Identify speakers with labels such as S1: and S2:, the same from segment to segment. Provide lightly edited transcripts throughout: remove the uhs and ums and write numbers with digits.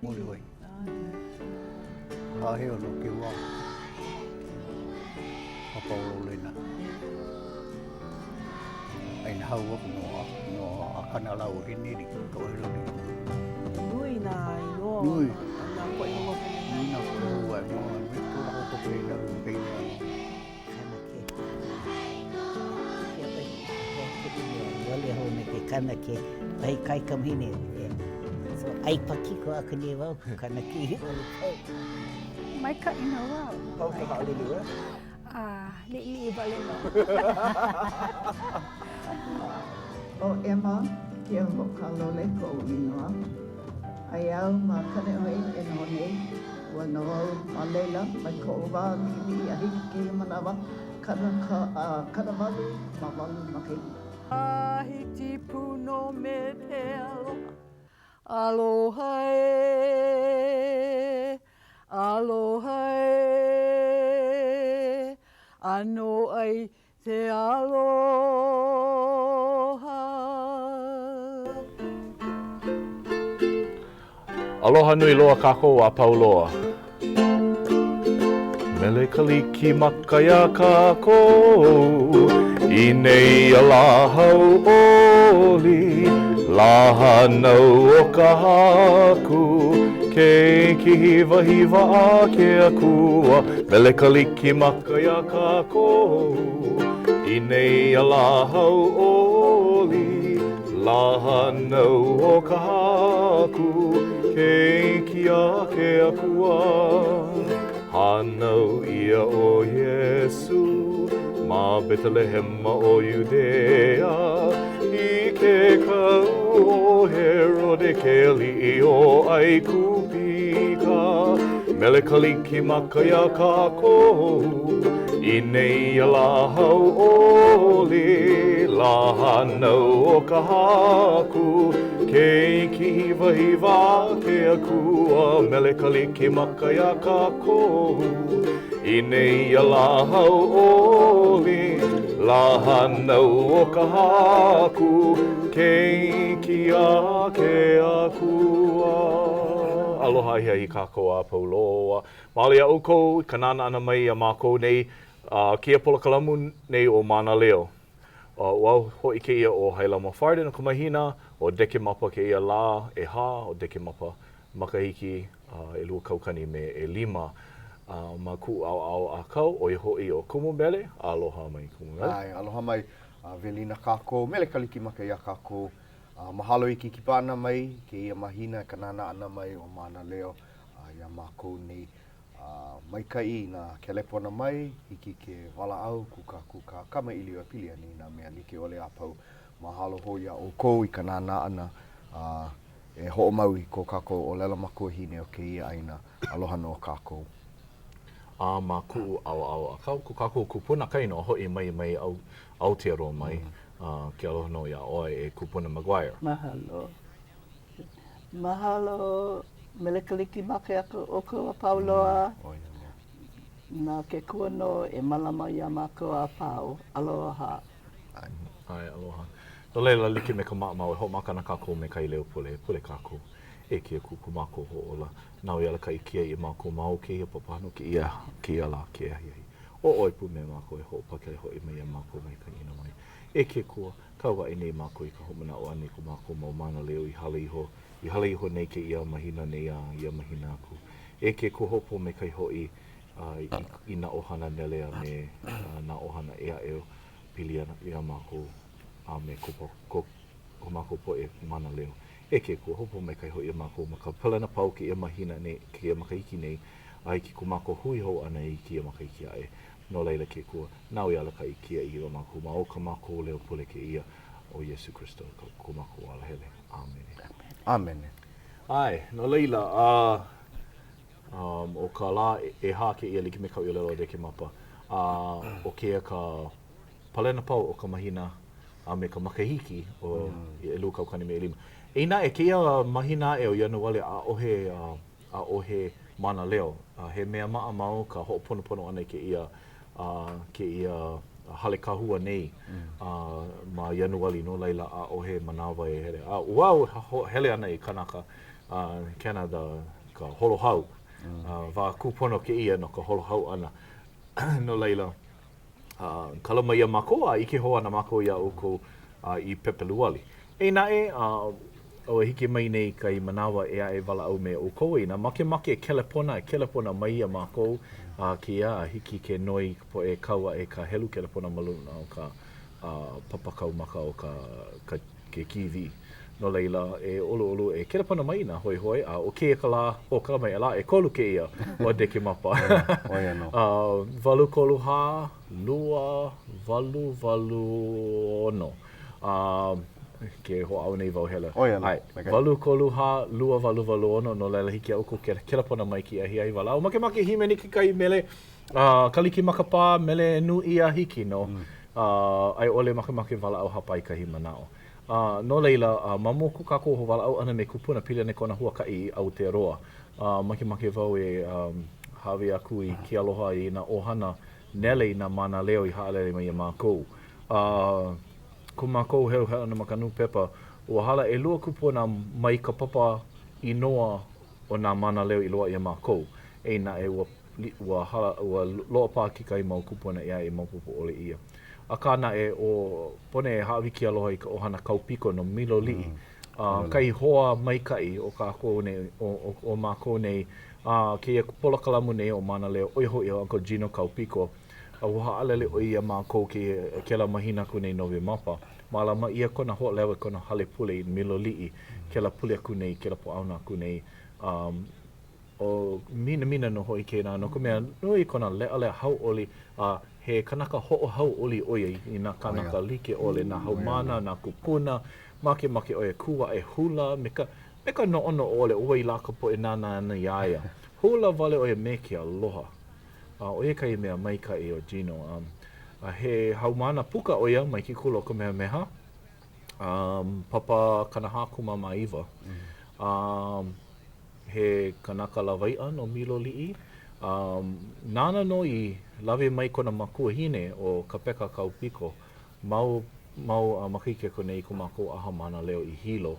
S1: Muliwai. Haʻaheo no ke wā. Papa o Lolena. Ai na hau aku no a no a kana lau he nili ka ohe loli.
S2: Nui nā inoa
S1: Nui.
S2: nā poʻe hou aku.
S1: Nui nā poʻe hou ai mo me ko lako ko pe na pe na.
S3: Kanake. Kia pai, he kuʻu mea, wale hou me ke kanake, wahi kaikamahine. So, ʻai pakiko aku nei wau ku kanake i ʻole pau.
S4: Maikaʻi nō wau.
S5: Pau ka haʻalele ʻoe?
S4: A, liʻiliʻi wale nō.
S6: ʻO Emma Keohokalole koʻu inoa. Aia au ma Kaneʻohe e noho nei. Ua noho au ma laila mai koʻu wā liʻiliʻi a hiki kēia manawa, kanaka, 88 makahiki.
S2: Tahiti pū nō me te aloha, aloha ē, aloha ē, ʻano ai Te aloha.
S7: Aloha nui loa kākou a pau loa. Mele Kalikimaka iā kākou i nēia lā hauʻoli, lā hānau o ka Haku, Keiki hiwahiwa a ke Akua. Mele Kalikimaka iā kākou i nēia lā hauʻoli, lā hānau o ka Haku, Keiki a ke Akua. Hānau ʻia ʻo Iesū ma Betelehema o Iudea, i ke kau o Herode ke aliʻi o ʻAikupika. Mele Kalikimaka iā kākou i nēia lā hauʻoli, lā hānau o ka Haku, Keiki hiwahiwa a ke Akua. Mele Kalikimaka iā kākou i nēia lā hauʻoli, lā hānau o ka Haku, Keiki a ke Akua. Aloha ahiahi kākou a pau loa. Mahalo iā ʻoukou i ka nānā ʻana mai iā mākou nei a kēia polokalamu nei ʻo Mānaleo. Ua au hoʻi kēia ʻo Hailama Farden o ka mahina ʻo Dekemapa kēia lā ʻehā o Dekemapa makahiki 2005. A ma kuʻu ʻaoʻao ʻākau, ʻo ia hoʻi ʻo Kumu Mele. Aloha mai Kumu Mele.
S5: ʻAe, aloha mai. A welina kākou, mele Kalikimaka iā kākou. A mahalo i ke kipa ʻana mai i kēia mahina i ka nānā ʻana mai o Mānaleo iā mākou nei. A maikaʻi i nā kelepona mai, hiki ke walaʻau, kūkākūkā, kamaʻilio e pili ana i nā mea like ʻole a pau. Mahalo hou iā ʻoukou i ka nānā ʻana a e hoʻomau i ko kākou ʻōlelo makuahine o kēia ʻāina. Aloha nō kākou.
S7: A ma kuʻu ʻaoʻao ʻākau, ko kākou kupuna kainō hoʻi mai mai Aotearoa mai, ke aloha nō iā ʻoe e Kupuna McGuire.
S6: Mahalo. Mahalo Mele Kalikimaka iā ʻoukou a pau loa. Na ke Akua nō e mālama iā mākou a pau. Aloha.
S7: ʻAe, aloha. No laila, like me ka maʻamau, e hoʻomaka ana kākou me kahi leo pule. E pule kākou. E ke Akua ko mākou hoʻōla. Nāu i alakaʻi kiaʻi iā mākou ma o kēia papahana o kēia, kēia lā, kēia ahiahi. ʻO ʻoe pū me mākou e hoʻopakele hoʻi mai iā mākou mai ka ʻino mai. E ke Akua, kau aʻe nei mākou i ka hoʻomanaʻo ʻana i ko mākou mau mānaleo i hala iho, i hala iho nei kēia mahina nei a ia mahina aku. E ke Akua, hoʻopōmaikaʻi hoʻi i, i nā ʻohana nele a me nā ʻohana ʻē aʻe e pili ana iā mākou a me ko, ko, ko mākou poʻe mānaleo. E ke Akua, hoʻopōmaikaʻi hoʻi iā mākou ma ka palena pau o kēia mahina nei, kēia makahiki nei, a i ko mākou hui hou ʻana i kēia makahiki aʻe. No laila, ke Akua, nāu i alakaʻi kiaʻi iā mākou ma o kā mākou leo pule kēia, ʻo Iesū Kristo ka, ko mākou alahele. ʻĀmene.
S5: ʻĀmene.
S7: ʻAe, no laila, a, um, ʻo ka lā ʻehā kēia like me kaʻu i ʻōlelo o Dekemapa, a ʻo kēia ka palena pau o ka mahina a me ka makahiki o 2005. Eia naʻe, kēia mahina aʻe o Ianuali, ʻaʻohe, ʻaʻohe mānaleo. He mea maʻamau ka hoʻoponopono ʻana i kēia, kēia hale kahua nei ma Ianuali, no laila, ʻaʻohe manawa e hele. A ua au hele ana i kanaka. Canada, ka holo hau. Wā kūpono kēia no ka holo hau ʻana. No laila, kala mai iā mākou a ʻike hou ana mākou iā ʻoukou i Pepeluali. Eia naʻe, ua hiki mai nei kahi manawa e aʻe walaʻau me ʻoukou inā makemake e kelepona, e kelepona mai iā mākou a kēia a hiki ke noi i ka poʻe e kau aʻe ka helu kelepona ma luna o ka papa kaumaka o ka ka ke kīwī. No laila, e ʻoluʻolu e kelepona mai inā hoihoi, a ʻo kēia ka lā, ʻo kala mai, lā ʻekolu kēia o Dekemapa.
S5: ʻO ia nō.
S7: 8 3 2 8 8 6. A ke hoʻāʻo nei wau hele.
S5: ʻO ia nō.
S7: ʻAe. 8 3 4 2 8 8 6, no laila hiki iā ʻoukou ke kelepona mai kēia ahiahi walaʻau. Makemake hīmeni kekahi mele A Kalikimaka pā, mele nūʻia hiki nō, a a i ʻole makemake walaʻau hāpai kahi manaʻo. A no laila, a ma mua o ko kākou walaʻau ʻana me Kupuna pili ana i kona huakaʻi i Aotearoa, a makemake wau e hāʻawi aku i ke aloha i nā ʻohana nele i nā mānaleo i haʻalele mai iā mākou. A ko mākou heluhelu ʻana ma ka nūpepa, ua hala ʻelua kupuna mai ka papa inoa o nā mānaleo i loaʻa iā mākou. Eia naʻe, ua ua hala, ua loaʻa paha kekahi mau kupuna ʻē aʻe i maopopo ʻole ʻia. Akā naʻe, ʻo pono e hāʻawi ke aloha i ka ʻohana Kaupiko no Miloliʻi, a kahi hoa maikaʻi o kākou nei, o, o, o mākou nei, a kēia polokalamu nei ʻo Mānaleo, ʻo ia hoʻi ʻo Uncle Gino Kaupiko, a ua haʻalele ʻo ia iā mākou kēia, kēlā mahina aku nei Nowemapa. Mālama ʻia kona hoʻolewa i kona hale pule i Miloliʻi, kēlā pule aku nei, kēlā Pōʻaono aku nei. Um, ʻO minamina nō hoʻi kēlā, no ka mea, nui kona leʻaleʻa hauʻoli, a he kanaka hoʻohauʻoli ʻo ia i nā kānaka like ʻole, nā haumāna, nā kūpuna, makemake ʻo ia kū aʻe hula me ka, me ka noʻonoʻo ʻole ʻo wai lā ka poʻe nānā ana iā ia. Hula wale ʻo ia me ke aloha. A ʻo ia kahi mea maikaʻi o Gino. A he haumāna puka ʻo ia mai ke kula o Kamehameha, papa 49. A He kanaka lawaiʻa no Miloliʻi, a nāna nō i lawe mai kona makuahine ʻo Kapeka Kaupiko mau mau makahiki aku nei i ko mākou ʻaha mānaleo i Hilo.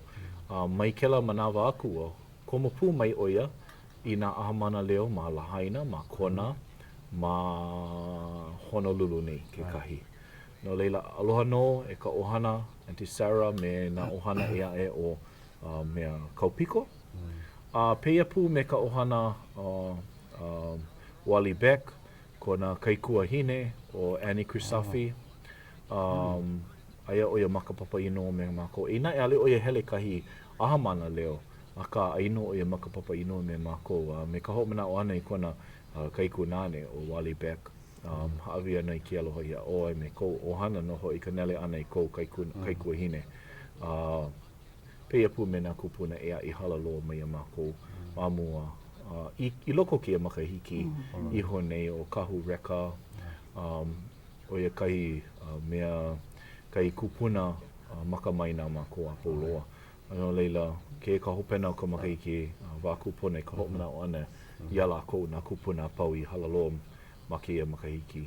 S7: A mai kēlā manawa aku, ua komo pū mai ʻo ia i nā ʻaha mānaleo ma Lahaina, ma Kona, ma Honolulu nei kekahi. No laila, aloha nō e ka ʻohana Aunty Sarah me nā ʻohana ʻē aʻe o mea Kaupiko. A pēia pū me ka ʻohana Wally Beck, kona kaikuahine ʻo Annie Crisafi. Aia ʻo ia ma ka papa inoa me mākou. Eia naʻe, ʻaʻole ʻo ia hele kahi ʻaha mānaleo, akā, aia nō ʻo ia ma ka papa inoa me mākou. A me ka hoʻomanaʻo ʻana i kona kaikunāne ʻo Wally Beck, hāʻawi ana i ke aloha iā ʻoe me kou ʻohana nō hoʻi i ka nele ʻana i kou kaikuahine. Pēia pū me nā kūpuna ʻē aʻe i hala loa mai iā mākou ma mua. I, i loko o kēia makahiki iho nei ʻo Kahu Recca, ʻo ia kahi mea, kahi kupuna makamae na mākou a pau loa. A no laila, kēia ka hopena o ka makahiki wā kūpono i ka hoʻomanaʻo ʻana iā lākou, nā kūpuna a pau i hala loa ma kēia makahiki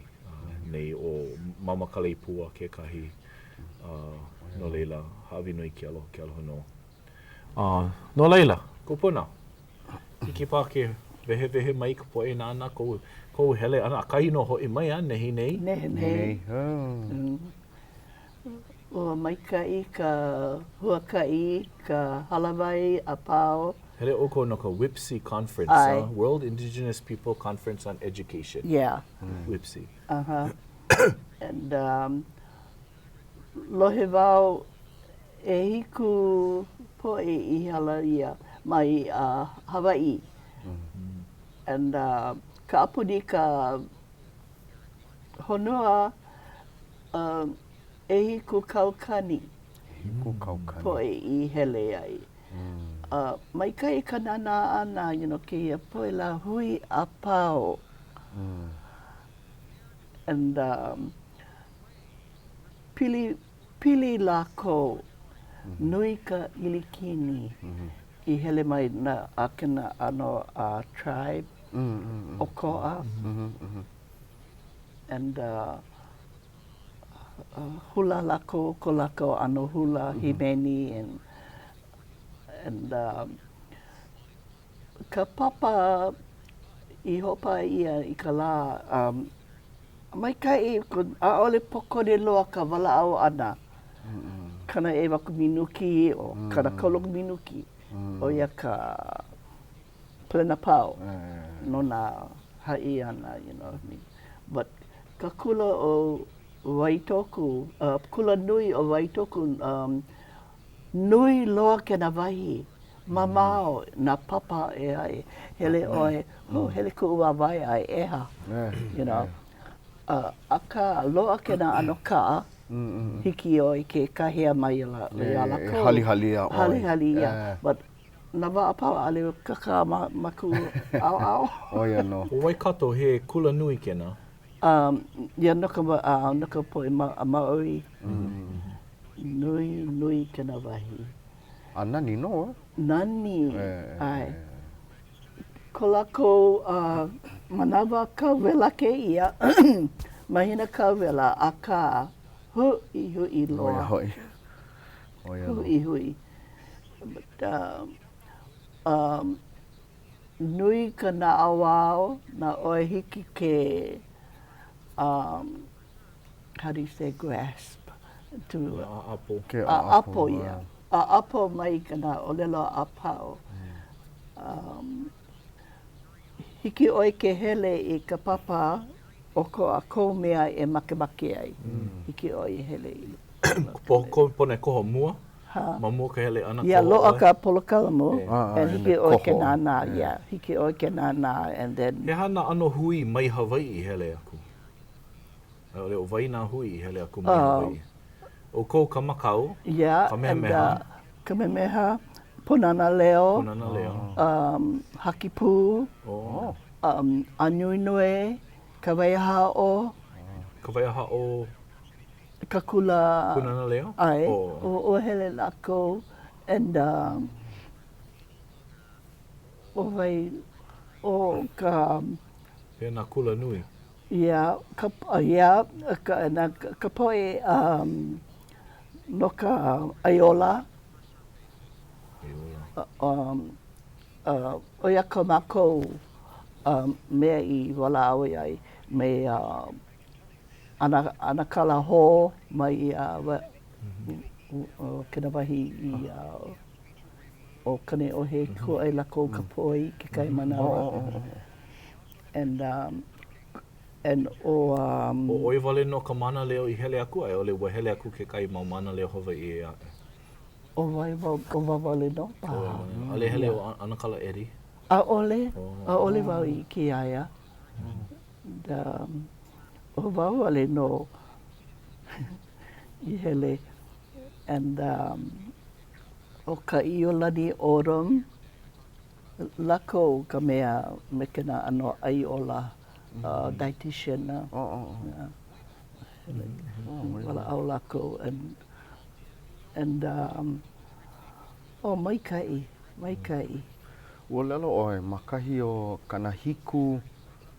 S7: nei ʻo Mama Kaleipua kekahi. No laila, hāʻawi nō i ke aloha, ke aloha nō. No laila, kupuna, hiki paha ke wehewehe mai ka poʻe nānā kou, kou hele ʻana, ʻakahi nō hoʻi mai a nehinei.
S6: Nehinei. Ua maikaʻi ka huakaʻi, ka hālāwai a pau.
S7: Hele ʻoukou no ka WIPCE Conference, ʻae? World Indigenous People Conference on Education.
S6: Yeah.
S7: WIPCE.
S6: Uh-huh. And um, lohe wau ʻehiku poʻe i hala ia mai uh, Hawaiʻi. Mm. And uh, kaʻapuni ka honua uh, 7 kaukani.
S5: 7 kaukani.
S6: Poʻe i hele ai. Mm. Uh, maikaʻi ka nānā ʻana, you know, kēia poʻe lāhui a pau. Mm. And um, pili, pili lākou, mm -hmm. nui ka ʻIlikini mm -hmm. i hele mai na a kēnā ʻano uh, tribe
S5: mm -hmm.
S6: ʻokoʻa.
S5: Mm -hmm.
S6: And uh, uh, hula lākou, ko lākou ʻano hula, mm -hmm. hīmeni and, and um, Ka papa i hoʻopaʻa ʻia i ka lā, um, maikaʻi, ʻaʻole pōkole loa ka walaʻau ʻana. 90 minuki o 30 minuki, ʻo ia ka palena pau no nā haʻi ʻana, you know what I mean. But ka kula o Waitoku, uh, kula nui o Waitoku, um, nui loa kēnā wahi, mamao nā papa ʻē aʻe. Hele ʻoe, oh, hele kuʻu wāwae a e ʻeha, you know. Uh, akā, loaʻa kēnā ʻano kaʻa, hiki ʻoe ke kāhea mai iā lākou.
S5: E halihali iā ʻoe.
S6: Halihali, yeah. But nā wā a pau, ʻaʻole kakā ma, ma kuʻu ʻaoʻao.
S5: ʻO ia nō.
S7: ʻO Waikato, he kula nui kēnā?
S6: Um, yeah, no ka, uh, no ka poʻe ma, Maori. Nui, nui kēnā wahi.
S5: A nani nō, eh?
S6: Nani, ʻae. Ko lākou uh, manawa kauwela kēia, mahina kauwela, akā, huʻihuʻi loa.
S5: ʻO ia hoʻi. ʻO ia nō.
S6: Huʻihuʻi. But, uh, um, nui ka naʻauao na ʻoe hiki ke, um, how do you say grasp? To,
S7: ʻaʻapo.
S5: Ke ʻaʻapo.
S6: ʻaʻapo, yeah. ʻAʻapo mai ka nā ʻōlelo a pau. Um, hiki ʻoe ke hele i ka papa ʻokoʻa kou mea e makemake ai. Hiki ʻoe e hele i
S7: Pono e koho mua? Ha? Ma mua ka hele ʻana
S6: koho ʻoe? Yeah, loaʻa ka polokalamu, and hiki ʻoe ke nānā, yeah, hiki ʻoe ke nānā, and then.
S7: He aha nā ʻano hui mai Hawaiʻi i hele aku? A i ʻole ʻo wai nā hui i hele aku mai Hawaiʻi? ʻOukou ka Makau,
S6: Yeah,
S7: Kamehameha.
S6: and uh, Kamehameha, Pūnana Leo,
S7: Pūnana Leo.
S6: Um, Hakipū,
S7: oh.
S6: um, Ānuenue, Kawaiahaʻo.
S7: Kawaiahaʻo.
S6: Ka kula.
S7: Pūnana Leo?
S6: ʻAe, oh. ua hele lākou, and um, ʻo wai, ʻo ka...
S7: Pehea nā kula nui?
S6: Yeah, ka, yeah, ka, na, ka poʻe um, no ka ʻAiola.
S7: ʻAiola.
S6: Um, uh, ʻo ia ko mākou um, mea i walaʻau ai me uh, ana, ʻAnakala Ho mai uh, wa, mm -hmm. kēnā wahi i uh, ʻo Kaneʻohe, mm -hmm. kūʻai lākou ka poi kekahi manawa.
S5: Oh, oh, oh.
S6: And, um, and ʻo, um.
S7: ʻO ʻoe wale nō ka mānaleo i hele aku a i ʻole ua hele aku kekahi mau mānaleo Hawaiʻi ʻē aʻe?
S6: ʻO wau, ʻo wau wale nō paha.
S7: ʻAʻole hele ʻo ʻAnakala Eddie?
S6: ʻAʻole, ʻaʻole wau i ʻike iā ia. And, um, ʻo wau wale nō i hele. And, um, ʻo ka ʻIolani Odom, Lākou ka mea me kēnā ʻano ʻai ola, dietitian. Walaʻau lākou and, and um, oh, maikaʻi, maikaʻi.
S5: Ua ʻōlelo ʻoe ma kahi o 70,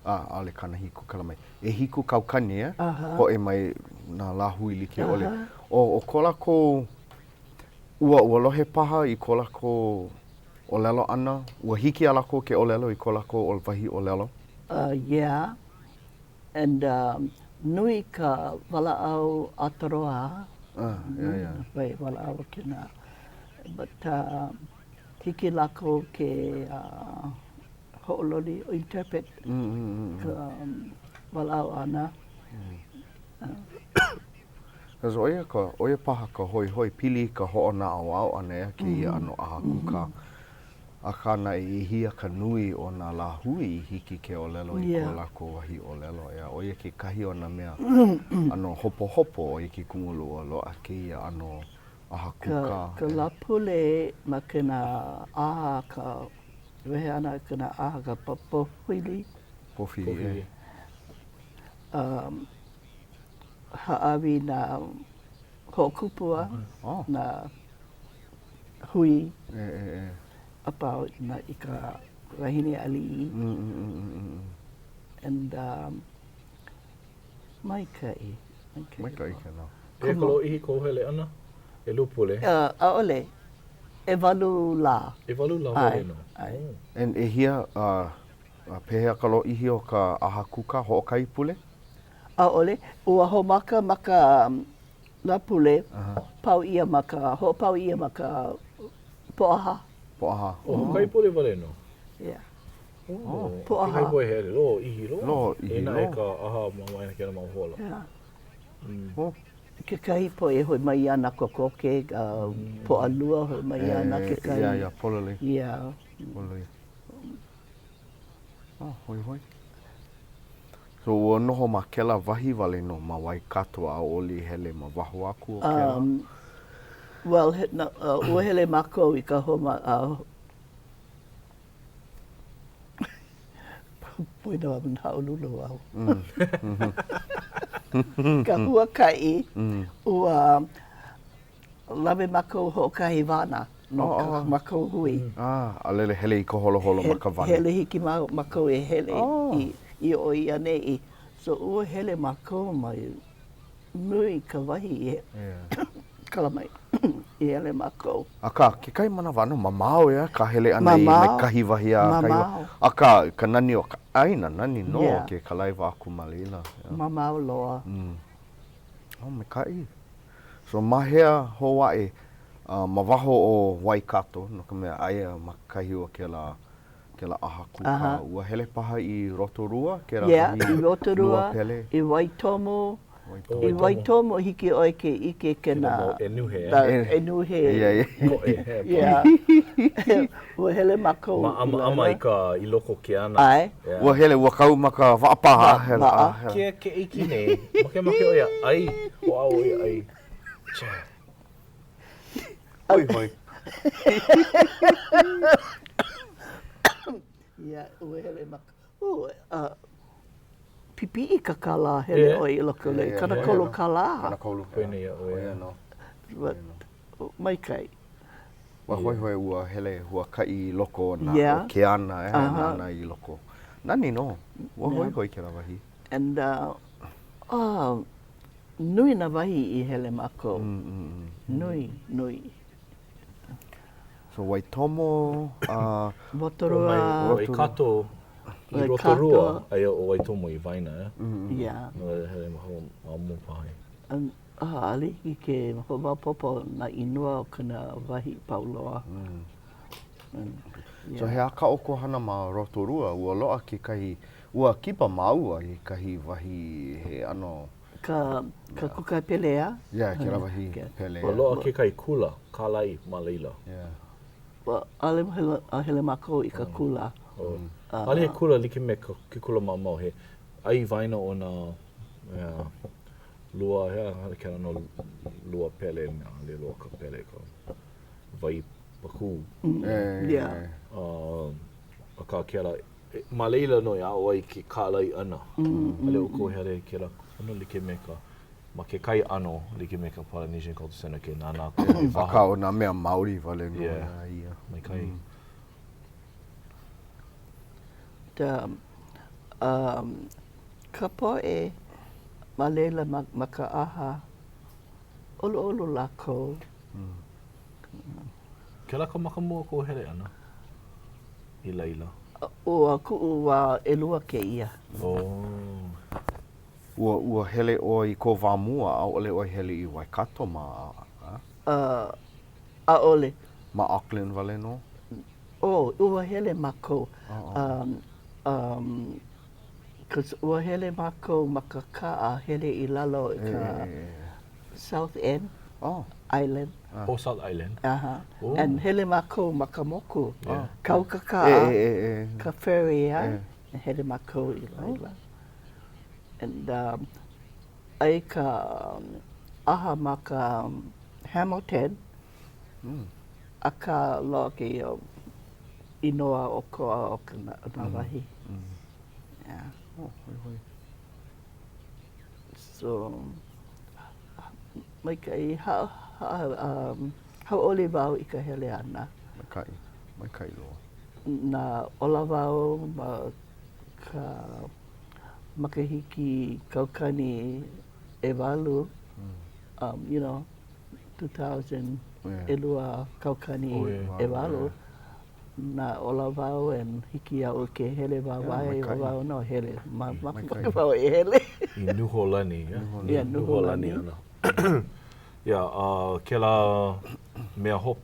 S5: a, ʻaʻole 70 kala mai, 7 kaukani, e? Poʻe mai nā lāhui like ʻole. ʻO, ʻo ko lākou, ua, ua lohe paha i ko lākou ʻōlelo ʻana, ua hiki iā lākou ke ʻōlelo i ko lākou wahi ʻōlelo?
S6: Uh, yeah. And um, nui ka walaʻau Aotearoa.
S5: Ah, yeah, yeah.
S6: Nui walaʻau kēnā. But uh, hiki lākou ke uh, hoʻololi, interpret mm,
S5: mm, mm,
S6: ka um, walaʻau ʻana.
S5: Mm. Uh. Cause ʻo ia ka, ʻo ia paha ka hoihoi pili i ka hoʻonaʻauao ʻana ʻeā kēia ʻano ʻaha kūkā. Akā naʻe i hia ka nui o nā lāhui i hiki ke ʻōlelo i ko lākou wahi ʻōlelo ʻeā, ʻo ia kekahi o nā mea ʻano hopohopo ʻo ia ke kumu ua loaʻa kēia ʻano ʻaha kūkā.
S6: Ka Lāpule ma kēnā ʻaha ka wehe ʻana i kēnā ʻaha ka pōwhili.
S5: Pōwhili, ʻe.
S6: Um, hāʻawi nā hoʻokupua, nā hui a pau i ka wahine aliʻi. And um, maikaʻi.
S5: Maikaʻi kēlā.
S7: Pehea ka lōʻihi kou hele ʻana? ʻElua pule?
S6: ʻAʻole. ʻEwalu lā.
S7: ʻEwalu lā wale nō.
S6: ʻAe.
S5: And ʻehia, uh, pehea ka lōʻihi o ka ʻaha kūkā, hoʻokahi pule?
S6: ʻAʻole. Ua hoʻomaka ma ka Lāpule, pau ʻia ma ka, hoʻopau ʻia ma ka Pōʻahā.
S5: Pōʻahā.
S7: Oh, hoʻokahi pule wale nō?
S6: Yeah.
S7: Oh,
S6: Pōʻahā.
S7: Kekahi poʻe hele lōʻihi loa.
S5: Lōʻihi
S7: E naʻe
S5: loa.
S7: ka ʻaha ma waena kēlā mau hola.
S6: Yeah.
S5: Oh.
S6: Kekahi poʻe hoʻi mai ana kokoke, uh, Pōʻalua hoʻi mai ana kekahi.
S5: Yeah, yeah, pololei.
S6: Yeah.
S5: Pololei. Oh, hoihoi. So ua noho ma kēlā wahi wale nō ma Waikato ʻaʻole i hele ma waho aku o kēlā?
S6: Um, well, he, na, uh, ua hele mākou i ka homa, uh, Poina wau, haʻolulu au.
S5: Mm.
S6: Ka huakaʻi, ua lawe mākou hoʻokahi wana no oh, oh. mākou hui.
S5: Ah, a laila hele i ka holoholo ma ka wana.
S6: Hele hiki ma, mākou e hele oh. i, i ʻō i ʻaneʻi. So ua hele mākou mai nui ka wahi i yeah. kala mai i hele mākou.
S5: Akā, kekahi manawa ʻano mamao ʻeā ka hele ʻana i mai kahi wahi a kahi wahi. Akā, ka nani o ka ʻāina, nani nō yeah. ke kalaiwa aku ma laila.
S6: Yeah. Mamao loa.
S5: Mm. Oh, maikaʻi. So ma hea hou aʻe ma waho o Waikato, no ka mea, aia ma kahi o kēlā, kēlā ʻaha kūkā, ua hele paha i Rotorua, kēlā
S6: Yeah,
S5: wahi
S6: i Rotorua,
S5: lua pele?
S6: i Waitomo. I Waitomo hiki ʻoe ke ʻike kēnā.
S7: Kēlā mau ʻenuhe,
S6: ʻeā? ʻEnuhe.
S5: Yeah, yeah.
S7: Koʻe, he
S6: Yeah. Ua hele mākou i laila.
S7: Māʻamaʻama i ka, i loko o ke ana.
S6: ʻAe.
S5: Ua hele, ua kau ma ka waʻapā.
S6: Waʻa.
S7: Ke keiki nei, makemake ʻo ia ʻai, hoʻāʻo ʻo ia ʻai. Chā.
S5: Hoihoi.
S6: Yeah, ua hele ma, uh, uh, pipiʻi ka kālā hele ʻoe i loko o le 30 kālā.
S5: 30.
S7: Koe nei iaʻu, ʻeā.
S6: Maikaʻi.
S5: Ua hoihoi ua hele huakaʻi i loko o nā o ke ana e nānā i loko. Nani nō. Ua hoihoi kēlā wahi.
S6: And uh, oh, nui nā wahi i hele mākou. Nui, nui.
S5: So Waitomo, uh,
S6: Rotorua.
S7: Waikato i Rotorua, aia ʻo Waitomo i waena, ʻeā?
S6: Yeah.
S7: No laila hele ma mua paha.
S6: ʻAʻole hiki ke hoʻomaopopo nā inoa o kēnā wahi pau loa.
S5: So he aha kā ʻoukou hana ma Rotorua, ua loaʻa kekahi, ua kipa māua i kahi wahi he ʻano.
S6: Ka, ka kūkaepele, ʻeā?
S5: Yeah, kēlā wahi pele.
S7: Ua loaʻa kekahi kula kālai ma laila.
S5: Yeah.
S6: Well, ʻaʻole a hele mākou i ka kula.
S7: ʻAʻole he kula like me ke kula maʻamau, he ai waena o nā, yeah. Lua, he aha kēlā ʻano lua pele, mea ʻaʻole loa ka pele ka wai pakū.
S6: Yeah.
S7: Akā kēlā, ma laila nō e aʻo ai ke kālai ʻana. ʻAʻole ʻoukou hele i kēlā ʻano like me ka, ma kekahi ʻano like me ka Polynesian Culture Center ke nānā aku mai waho.
S5: Akā ʻo nā mea maoli wale nō ia.
S7: Yeah, maikaʻi.
S6: The, um, Ka poʻe ma laila ma ka ʻaha, ʻoluʻolu lākou.
S7: Kēlā ka makamua o kou hele ʻana i laila?
S6: ʻO kuʻu wā ʻelua kēia.
S7: Oh.
S5: Ua, ua hele ʻoe i kou wā mua, ʻaʻole ʻoe hele i Waikato ma, a?
S6: Uh, ʻaʻole.
S5: Ma Auckland wale nō?
S6: Oh, ua hele mākou. Um, um, Cause ua hele mākou ma ka kaʻa hele i lalo i ka South End Island.
S7: Oh, South Island.
S6: Aha. And hele mākou ma ka moku. Kau ka kaʻa, ka ferry, a hele mākou i laila. And um, ai ka ʻaha ma ka Hamilton, akā loaʻa kēia inoa ʻokoʻa o ka nā wahi. Yeah.
S5: Oh, hoihoi.
S6: So, maikaʻi, ha, ha, um, hauʻoli wau i ka hele ʻana.
S5: Maikaʻi, maikaʻi loa.
S6: Na ola wau ma ka makahiki kaukani ʻewalu, um, you know. 2000, 2008, na ola wau and hiki iaʻu ke hele wāwae, ʻo wau nō hele, makemake wau e hele.
S7: I Nūhōlani, yeah?
S6: Yeah, Nūhōlani.
S7: Yeah, a kēlā mea hope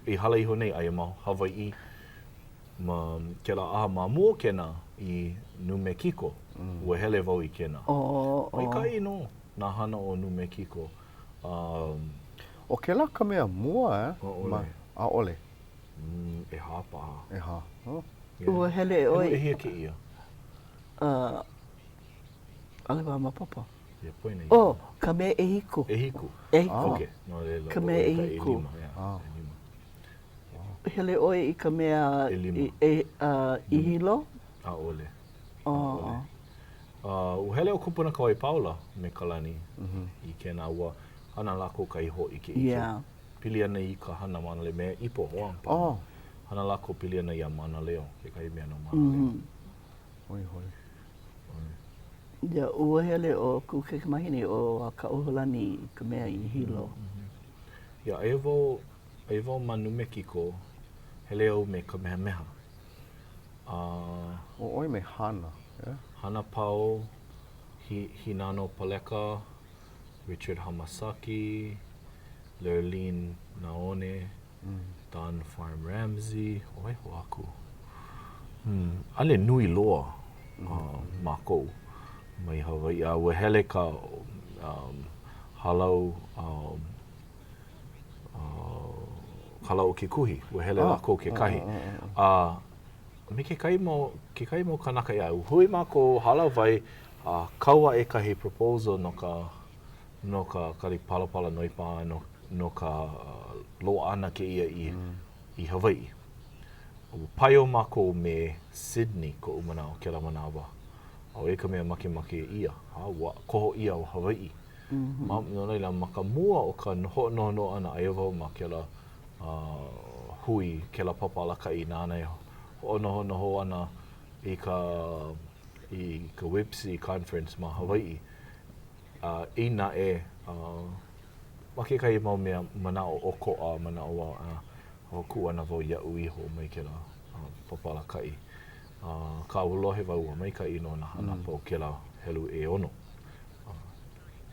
S7: i hala iho nei, aia ma Hawaiʻi, ma kēlā ʻaha ma mua o kēnā i Nū Mekiko, ua hele wau i kēnā. Maikaʻi nō nā hana o Nū Mekiko.
S5: ʻO kēlā ka mea mua, eh?
S7: ʻAʻole.
S5: ʻAʻole.
S7: ʻEhā paha.
S5: ʻEhā. Oh.
S6: Ua hele ʻoe.
S7: Helu ʻehia kēia?
S6: ʻAʻole wau maopopo.
S7: Yeah, poina ia.
S6: Oh, ka mea ʻehiku.
S7: ʻEhiku.
S6: ʻEhiku.
S7: Okay. No laila,
S6: Ka mea
S7: ʻo ia ka
S6: ʻehiku.
S7: ʻelima, yeah, ʻelima.
S6: Hele ʻoe i ka mea
S7: ʻElima.
S6: i, i Hilo?
S7: ʻAʻole.
S6: Oh.
S7: Uh, ua hele ʻo Kupuna Kawaipaula me Kalani i kēnā ua hana lākou kahi hōʻikeʻike.
S6: Yeah.
S7: Pili ana i ka hana mānaleo me Ipo Hoang paha.
S5: Oh.
S7: Hana lākou pili ana iā Mānaleo, kekahi mea no Mānaleo.
S5: Hoihoi.
S6: Yeah, ua hele ʻo kuʻu kaikamahine ʻo Kaʻohulani i ka mea i Hilo.
S7: Yeah, aia wau, aia wau ma Nū Mekiko, hele au me Kamehameha. A
S5: ʻO ʻoe me Hana, yeah?
S7: Hana Pao, Hi, Hinano Paleka, Richard Hamasaki, Lurline Naone, Don Farm Ramsey, ʻo wai hou aku? Hmm, ʻaʻole nui loa uh, mākou mai Hawaiʻi. A ua hele ka um, hālau um, uh, Hālau o Ke Kuhi, ua hele ah, lākou kekahi. Ah, ah, ah, ah. A me kekahi mau, kekahi mau kanaka, yeah, hui mākou hālāwai, a kau aʻe kahi proposal no ka no ka kali palapala noipa no, no ka uh, loaʻa ʻana kēia i, mm. i Hawaiʻi. Ua paio mākou me Sydney koʻu manaʻo kēlā manawa. A ʻo ia ka mea makemake ʻia. Ha, ua koho ʻia ʻo Hawaiʻi. Mm -hmm. Ma, no laila, ma ka mua o ka hoʻonohonoho ʻana, aia wau ma kēlā uh, hui, kēlā papa alakaʻi nāna e hoʻonohonoho ana i ka, i ka WIPCE conference ma Hawaiʻi. Uh, eia naʻe, uh, ma kekahi mau mea manaʻo ʻokoʻa, manaʻo wau, uh, hoʻokuʻu ana wau iaʻu iho mai kēlā uh, papa alakaʻi. Uh, akā ua lohe wau ua maikaʻi nō nā hana a pau kēlā helu ʻeono. Uh,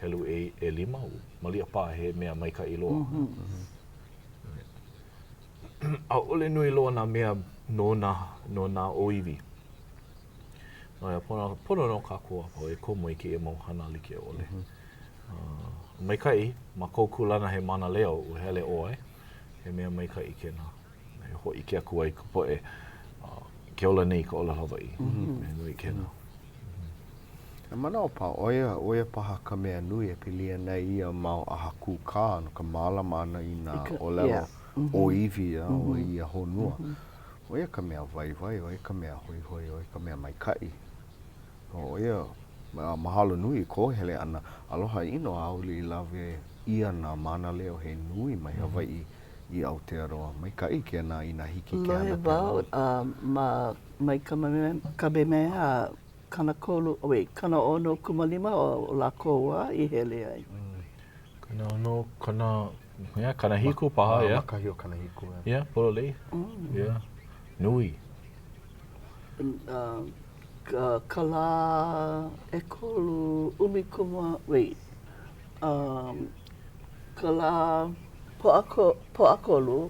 S7: helu e, ʻelima, maliʻa paha he mea maikaʻi loa. Mm -hmm. ʻAʻole nui loa nā mea no nā, no nā ʻōiwi. No laila, pono, pono nō kākou a pau e komo i kēia mau hana like ʻole. Mm -hmm. uh, maikaʻi, ma kou kūlana he mānaleo, ua hele ʻoe, he mea maikaʻi kēnā. E hōʻike aku ai ka poʻe uh, ke ola nei ka ʻōlelo Hawaiʻi. Mm -hmm. Mea nui kēnā.
S5: E manaʻo paha, ʻo ia, ʻo ia paha ka mea nui e pili ana i ia mau ʻaha kūkā no ka mālama ʻana i nā ʻōlelo ʻōiwi a o ia honua. ʻO ia ka mea waiwai, ʻo ia ka mea hoihoi, ʻo ia ka mea maikaʻi. ʻO ia, mahalo nui i kou hele ʻana. Aloha ʻino ʻaʻole i lawe ʻia nā mānaleo he nui mai Hawaiʻi i Aotearoa. Maikaʻi kēnā inā hiki ke hana
S6: pēlā. Lohe wau ma mai Kamehameha 30, wait, 65 o lākou a i hele ai.
S7: 60, kana, yeah, 70 paha, yeah.
S5: Ma kahi o 70, yeah.
S7: Yeah, pololei. Yeah, nui.
S6: Ka, ka lā ʻekolu ʻumikūmā, wait, um, ka lā Pōʻako, Pōʻakolu,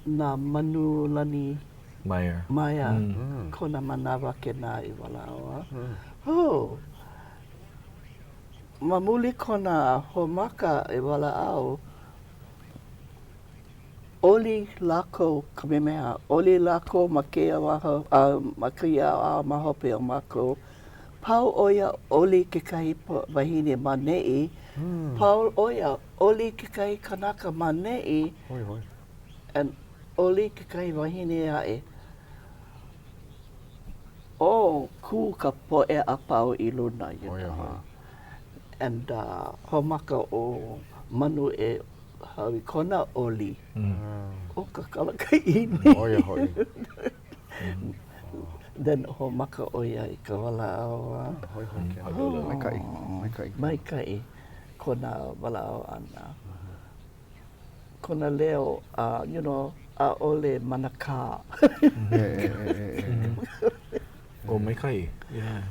S6: nā manu lani
S7: Maya.
S6: Maya, kona manawa kēnā i walaʻau a. Oh! Ma muli kona hoʻomaka e walaʻau, oli lākou, Kamehameha, oli lākou ma kēia wā, ma kēia ʻaoʻao ma hope o mākou. Pau ʻo ia oli kekahi wahine ma neʻi, pau ʻo ia oli kekahi kanaka ma neʻi, and oli kekahi wahine aʻe. Oh, kū ka poʻe a pau i luna, you know. And uh, hoʻomaka ʻo Manu e hāʻawi kona oli. ʻO ka kalakaʻini.
S5: ʻO ia hoʻi.
S6: Then hoʻomaka ʻo ia i ka walaʻau.
S5: Hoihoi kēlā. Maikaʻi, maikaʻi.
S6: Maikaʻi. kona walaʻau ʻana. Kona leo, uh, you know, ʻaʻole manakā.
S7: Oh, maikaʻi. Yeah.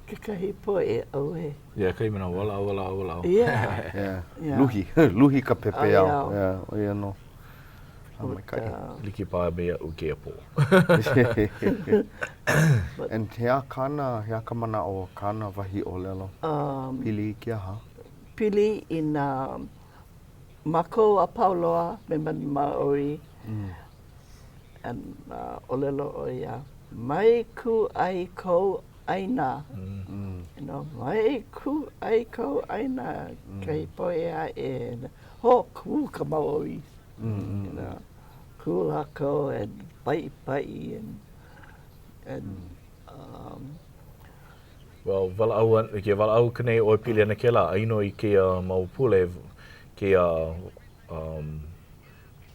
S6: Kekahi poʻe, ʻauē.
S7: Yeah, kahi manawa, walaʻau, walaʻau, walaʻau.
S6: Yeah.
S5: Yeah.
S6: Yeah.
S5: Luhi, luhi ka pepeiao.
S6: ʻAo.
S5: Yeah, ʻo ia nō. A maikaʻi.
S7: Like paha me iaʻu kēia pō.
S5: And he aha kāna, he aha ka manaʻo o kāna wahi ʻōlelo?
S6: Um,
S5: Pili i ke aha?
S6: Pili i nā mākou a pau loa me Maui. And uh, ʻōlelo ʻo ia, mai kūʻai kou ʻāina. You know, mai kūʻai kou ʻāina. Kahi poʻe aʻe, ho, kū ka Maui. You know, kū lākou and paipai and, and um,
S7: Well, walaʻau, ke walaʻau aku nei ʻoe pili ana kēlā, aia nō i kēia mau pule, kēia um,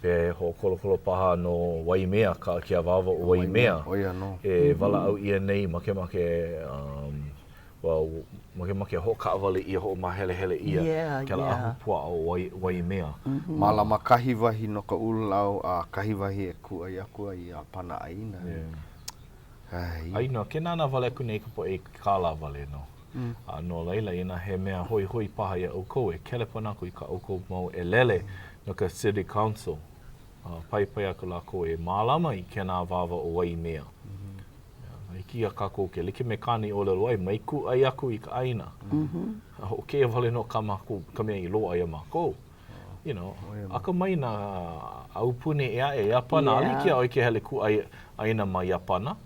S7: he hoʻokolokolo paha no Waimea, ka ke awāwa o Waimea.
S5: ʻO ia nō.
S7: E walaʻau ʻia nei, makemake, um, well, makemake hoʻokaʻawale ʻia, hoʻomāhelehele ʻia
S6: Yeah,
S7: kēlā
S6: yeah.
S7: ahupuaʻa o Wai, Waimea.
S5: Mālama kahi wahi no ka ululāʻau a kahi wahi e kūʻai aku ai i ʻāpana ʻāina.
S7: Yeah.
S5: Ai.
S7: Aia nō, ke nānā wale aku nei ka poʻe i ke kālā wale nō. A no laila, inā he mea hoihoi paha iā ʻoukou, e kelepona aku i kā ʻoukou mau ʻelele no ka City Council. A paipai aku lākou e mālama i kēnā awāwa o Waimea. Hiki iā kākou ke like me kāna i ʻōlelo ai, mai kūʻai aku i ka ʻāina. A ʻo kēia wale nō kā mākou, ka mea i loaʻa iā mākou. You know, akamai nā aupuni ʻē aʻe, Iāpana, ʻaʻole hiki iā ʻoe ke hele kūʻai ʻāina ma Iāpana.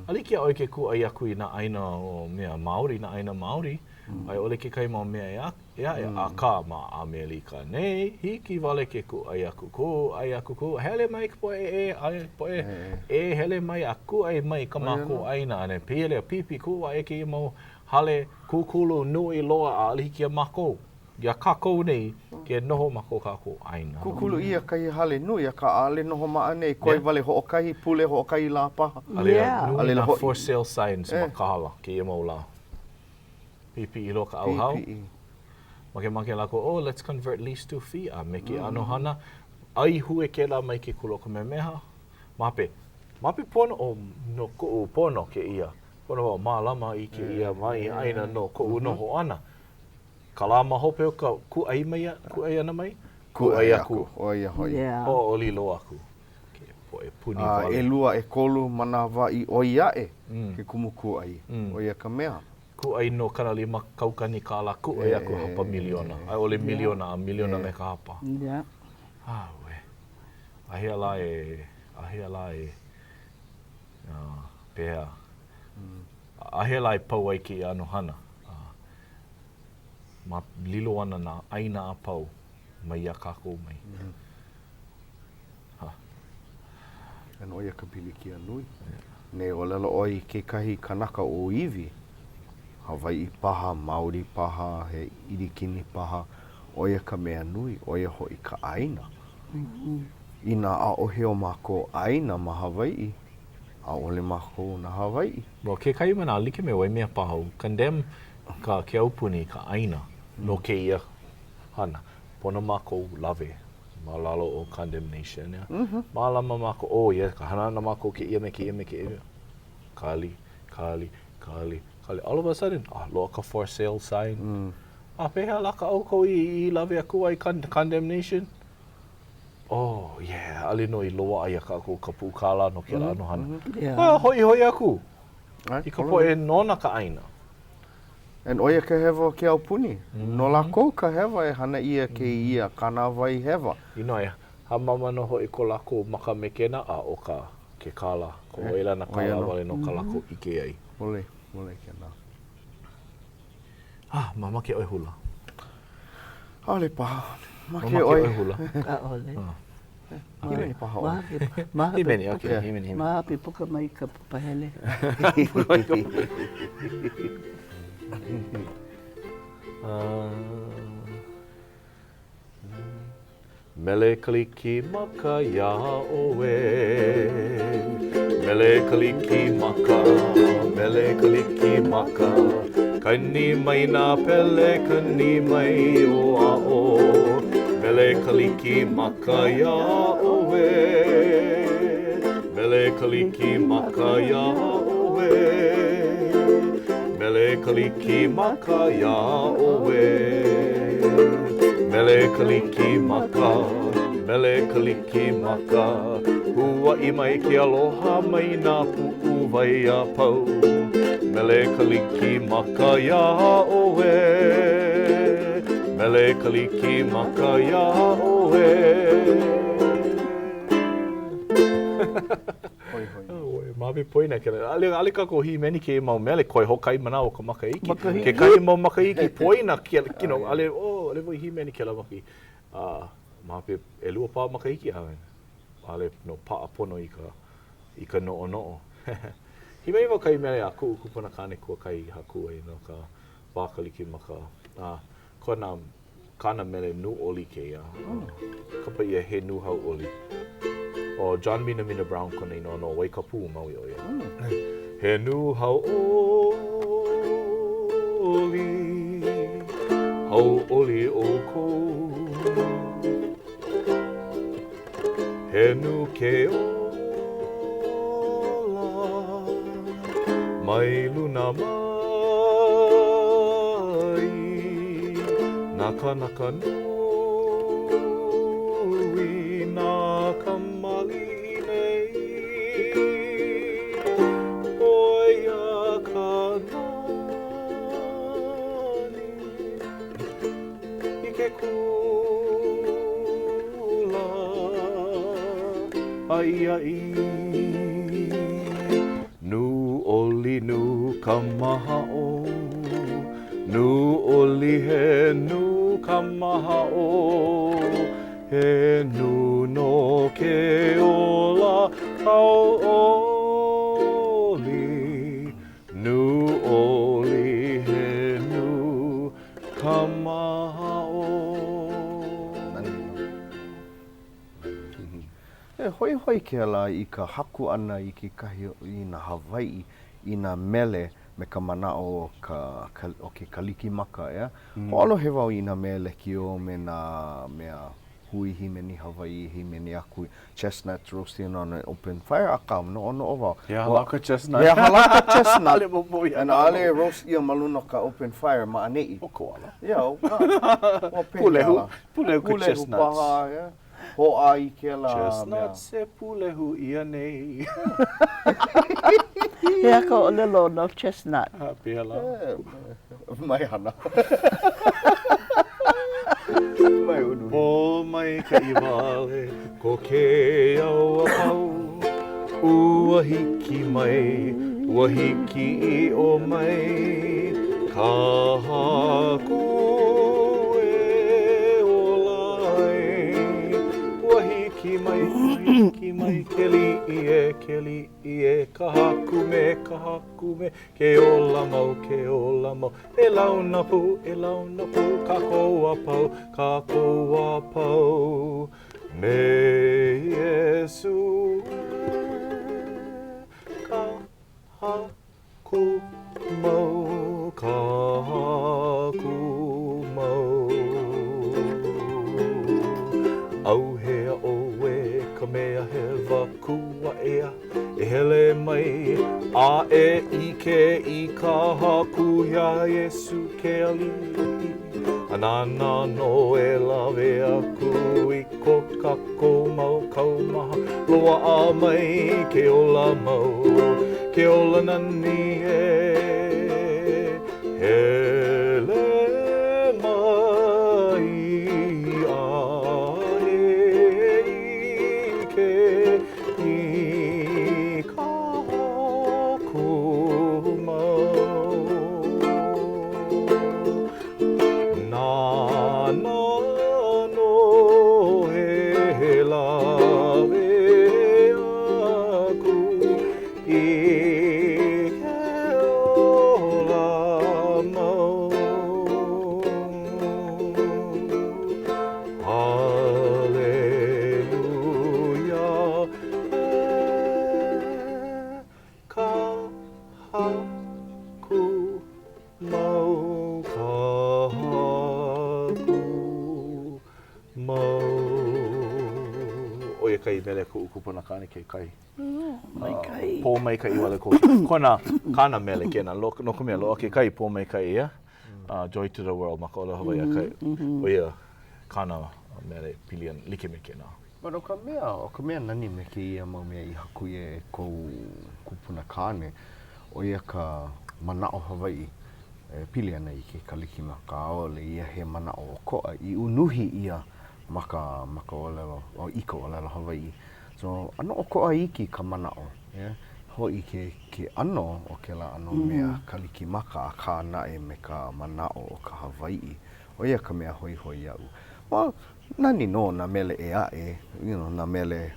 S7: ʻAʻole hiki iā ʻoe ke kūʻai aku i nā ʻāina o mea Maori, nā ʻāina Maori, a i ʻole kekahi mau mea ʻē aʻe. Akā, ma ʻAmelika nei, hiki wale ke kūʻai aku, kūʻai aku, kū, hele mai ka poʻe ʻē, a poʻe ʻē hele mai a kūʻai mai i kā mākou ʻāina. A pili a pipi kū aʻe kēia mau hale kūkulu nui loa, ʻaʻole hiki iā mākou. Iā kākou nei ke noho ma ko kākou ʻāina.
S5: Kūkulu ʻia kahi hale nui, akā ʻaʻole noho ma ʻaneʻi, koe wale hoʻokahi pule, hoʻokahi lā paha.
S7: A laila, nui nā for sale signs ma Kahala kēia mau lā. Pipiʻi loa ka ʻauhau. Makemake lākou, oh, let's convert lease to fee, a me ke ʻano hana, ʻaihue kēlā mai ke kula o Kamehameha. Mape, mape pono, oh, no koʻu pono kēia. Pono wau mālama i kēia wahi ʻāina no koʻu noho ʻana. Ka lā ma hope o ka kūʻai mai, kūʻai ʻana mai?
S5: Kūʻai aku. ʻO ia hoʻi.
S6: Yeah.
S7: Hoʻolilo aku. Ke poʻe puni
S5: A
S7: wale.
S5: ʻelua, ʻekolu manawa i ʻoi aʻe ke kumu kūʻai. ʻO ia ka mea.
S7: Kūʻai no 50 kaukani kālā, kūʻai aku hapa miliona. A i ʻole miliona a miliona me ka hapa.
S6: Yeah.
S7: Auē. A hea lā e, a hea lā e, uh, pehea? A hea lā e pau ai kēia ʻano hana? Ma lilo ana nā ʻāina a pau mai iā kākou mai. Ha.
S5: And ʻo ia ka pilikia nui. Nei ʻōlelo ʻoe i kekahi kanaka ʻōiwi, Hawaiʻi paha, Maori paha, he ʻIlikini paha, ʻo ia ka mea nui, ʻo ia hoʻi ka ʻāina. Inā ʻaʻohe o mākou ʻāina ma Hawaiʻi, ʻaʻole mākou na Hawaiʻi.
S7: Well, kekahi manawa, like me Waimea paha, ua condemn ka ke aupuni i ka ʻāina no kēia hana. Pono mākou lawe ma lalo o condemnation, yeah. Mālama mākou, oh yeah, ka hana ana mākou kēia me kēia me kēia. Kali, kali, kali, kali. All of a sudden, ah, loaʻa ka for sale sign. A pehea lā kā ʻoukou i, i lawe aku ai condemnation? Oh, yeah, ʻaʻole nō i loaʻa iā kākou ka puʻu kālā no kēlā ʻano hana.
S6: Yeah.
S7: A hoʻihoʻi aku i ka poʻe nona ka ʻāina.
S5: And ʻo ia ka hewa o ke aupuni. No lākou ka hewa e hana ʻia kēia kānāwai hewa.
S7: You know, e hāmama nō hoʻi ko lākou maka me kēnā, a ʻo ka, ke kālā, ka welana kālā wale nō kā lākou ʻike ai.
S5: ʻOle, ʻole kēnā.
S7: Ah, mamake ʻoe hula?
S5: ʻAʻole paha.
S7: Mamake ʻoe hula?
S6: ʻAʻole.
S5: Hīmeni paha ʻoe.
S7: Hīmeni, okay, hīmeni, hīmeni.
S6: Ma hope puka mai ka papahele.
S7: Mele Kalikimaka iā ʻoe Mele Kalikimaka, mele Kalikimaka. Kani mai nā pele, kani mai o aʻo Mele Kalikimaka iā ʻoe Mele Kalikimaka iā ʻoe Mele Kalikimaka iā ʻoe Mele Kalikimaka, Mele Kalikimaka Huaʻi mai ke aloha mai nā puʻuwai a pau Mele Kalikimaka iā ʻoe Mele Kalikimaka iā ʻoe
S5: Hoihoi.
S7: Oi, ma hope poina kela. ʻAʻole, ʻaʻole kākou hīmeni kēia mau mele, koe hoʻokahi manawa o ka makahiki.
S6: Makahiki.
S7: Kekahi mau makahiki poina kela, you know, ʻaʻole, oh, ʻaʻole wau i hīmeni kēlā makahiki. A ma hope ʻelua paha makahiki, a ʻaʻole nō paʻa pono i ka, i ka noʻonoʻo. Hīmeni wau kahi mele a kuʻu kupunakāne kuakahi i haku ai no ka wā Kalikimaka. A kona Kāna mele nū ʻoli kēia. Kapa ʻia he nū hauʻoli. ʻO John Minamina Brown kona inoa no Waikapū, Maui ʻo ia. He nū hauʻoli, hauʻoli ʻoukou. He nū ke ola mai luna mai Nā kānaka nui, nā kamaliʻi nei ʻO ia ka nani i ke kula aʻiaʻi. Nū ʻoli nū ka mahaʻo, nū ʻoli he nū ka mahaʻo, he nū no ke ola hauʻoli. Nū ʻoli he nū ka mahaʻo.
S5: Nani nō. E hoihoi kēlā i ka haku ʻana i kekahi i nā Hawaiʻi i nā mele me ka manaʻo o ka, o ke Kalikimaka, ʻeā? Hoʻolohe wau i nā mea lekiō me nā mea hui hīmeni Hawaiʻi, hīmeni aku, chestnuts roasting on an open fire, akā, noʻonoʻo wau.
S7: He aha lā ka chestnut?
S5: He aha lā ka chestnut?
S7: ʻAʻole maopopo iaʻu.
S5: And ʻaʻole e roast ʻia ma luna o ka open fire ma ʻaneʻi.
S7: ʻO Koala.
S5: Yeah, ʻo ka, ua pehea
S7: Pūlehu,
S5: lā?
S7: pūlehu ka chestnuts.
S5: Pūlehu paha, yeah. Hōʻā i kēlā mea.
S7: Chestnuts e pūlehu ʻia nei.
S6: He aha ka ʻōlelo no chestnut?
S7: A, pehea lā?
S5: Mai hana. Mai unuhi.
S7: Pōmaikaʻi wale ko ke au a pau Ua hiki mai, ua hiki ʻiʻo mai Ka Haku e ola ai Ua hiki mai, ua hiki mai Ke aliʻi e, ke aliʻi e Ka Haku me, ka Haku me Ke ola mau, ke ola mau E launa pū, e launa pū Kākou a pau, kākou a pau Me Iesū e ka Haku mau, ka Haku mau. ʻAuhea ʻoe ka mea hewa kū aʻe a e hele mai a e ʻike i ka Haku iā Iesū ke Aliʻi. A nāna nō e lawe aku i ko kākou mau kaumaha Loaʻa mai ke ola mau, ke ola nani ē Hele mai a e ʻike i ka Haku mau. Nāna nō e lawe aku i ke ola mau. Haleluia e ka Haku mau. kahi mele kuʻu kupunakāne kekahi.
S6: Maikaʻi.
S7: Pōmaikaʻi wale ko kona kāna mele kēnā no ka mea loaʻa kekahi pōmaikaʻi ia. Uh, Joy to the World ma ka ʻōlelo Hawaiʻi akā ʻo ia kāna mele pili ana like me kēnā.
S5: But ʻo ka mea, ʻo ka mea nani me kēia mau mea i haku ʻia e kou kupuna kāne, ʻo ia ka manaʻo Hawaiʻi e pili ana i ke Kalikimaka. ʻAʻole ia he manaʻo ʻokoʻa i unuhi ʻia ma ka, ma ka ʻōlelo, i ka ʻōlelo Hawaiʻi. So, ʻano ʻokoʻa iki ka manaʻo, yeah? Hōʻike ke ʻano o kēlā ʻano mea Kalikimaka, akā naʻe me ka manaʻo o ka Hawaiʻi. ʻO ia ka mea hoihoi iaʻu. Well, nani nō nā mele ʻē aʻe, you know, nā mele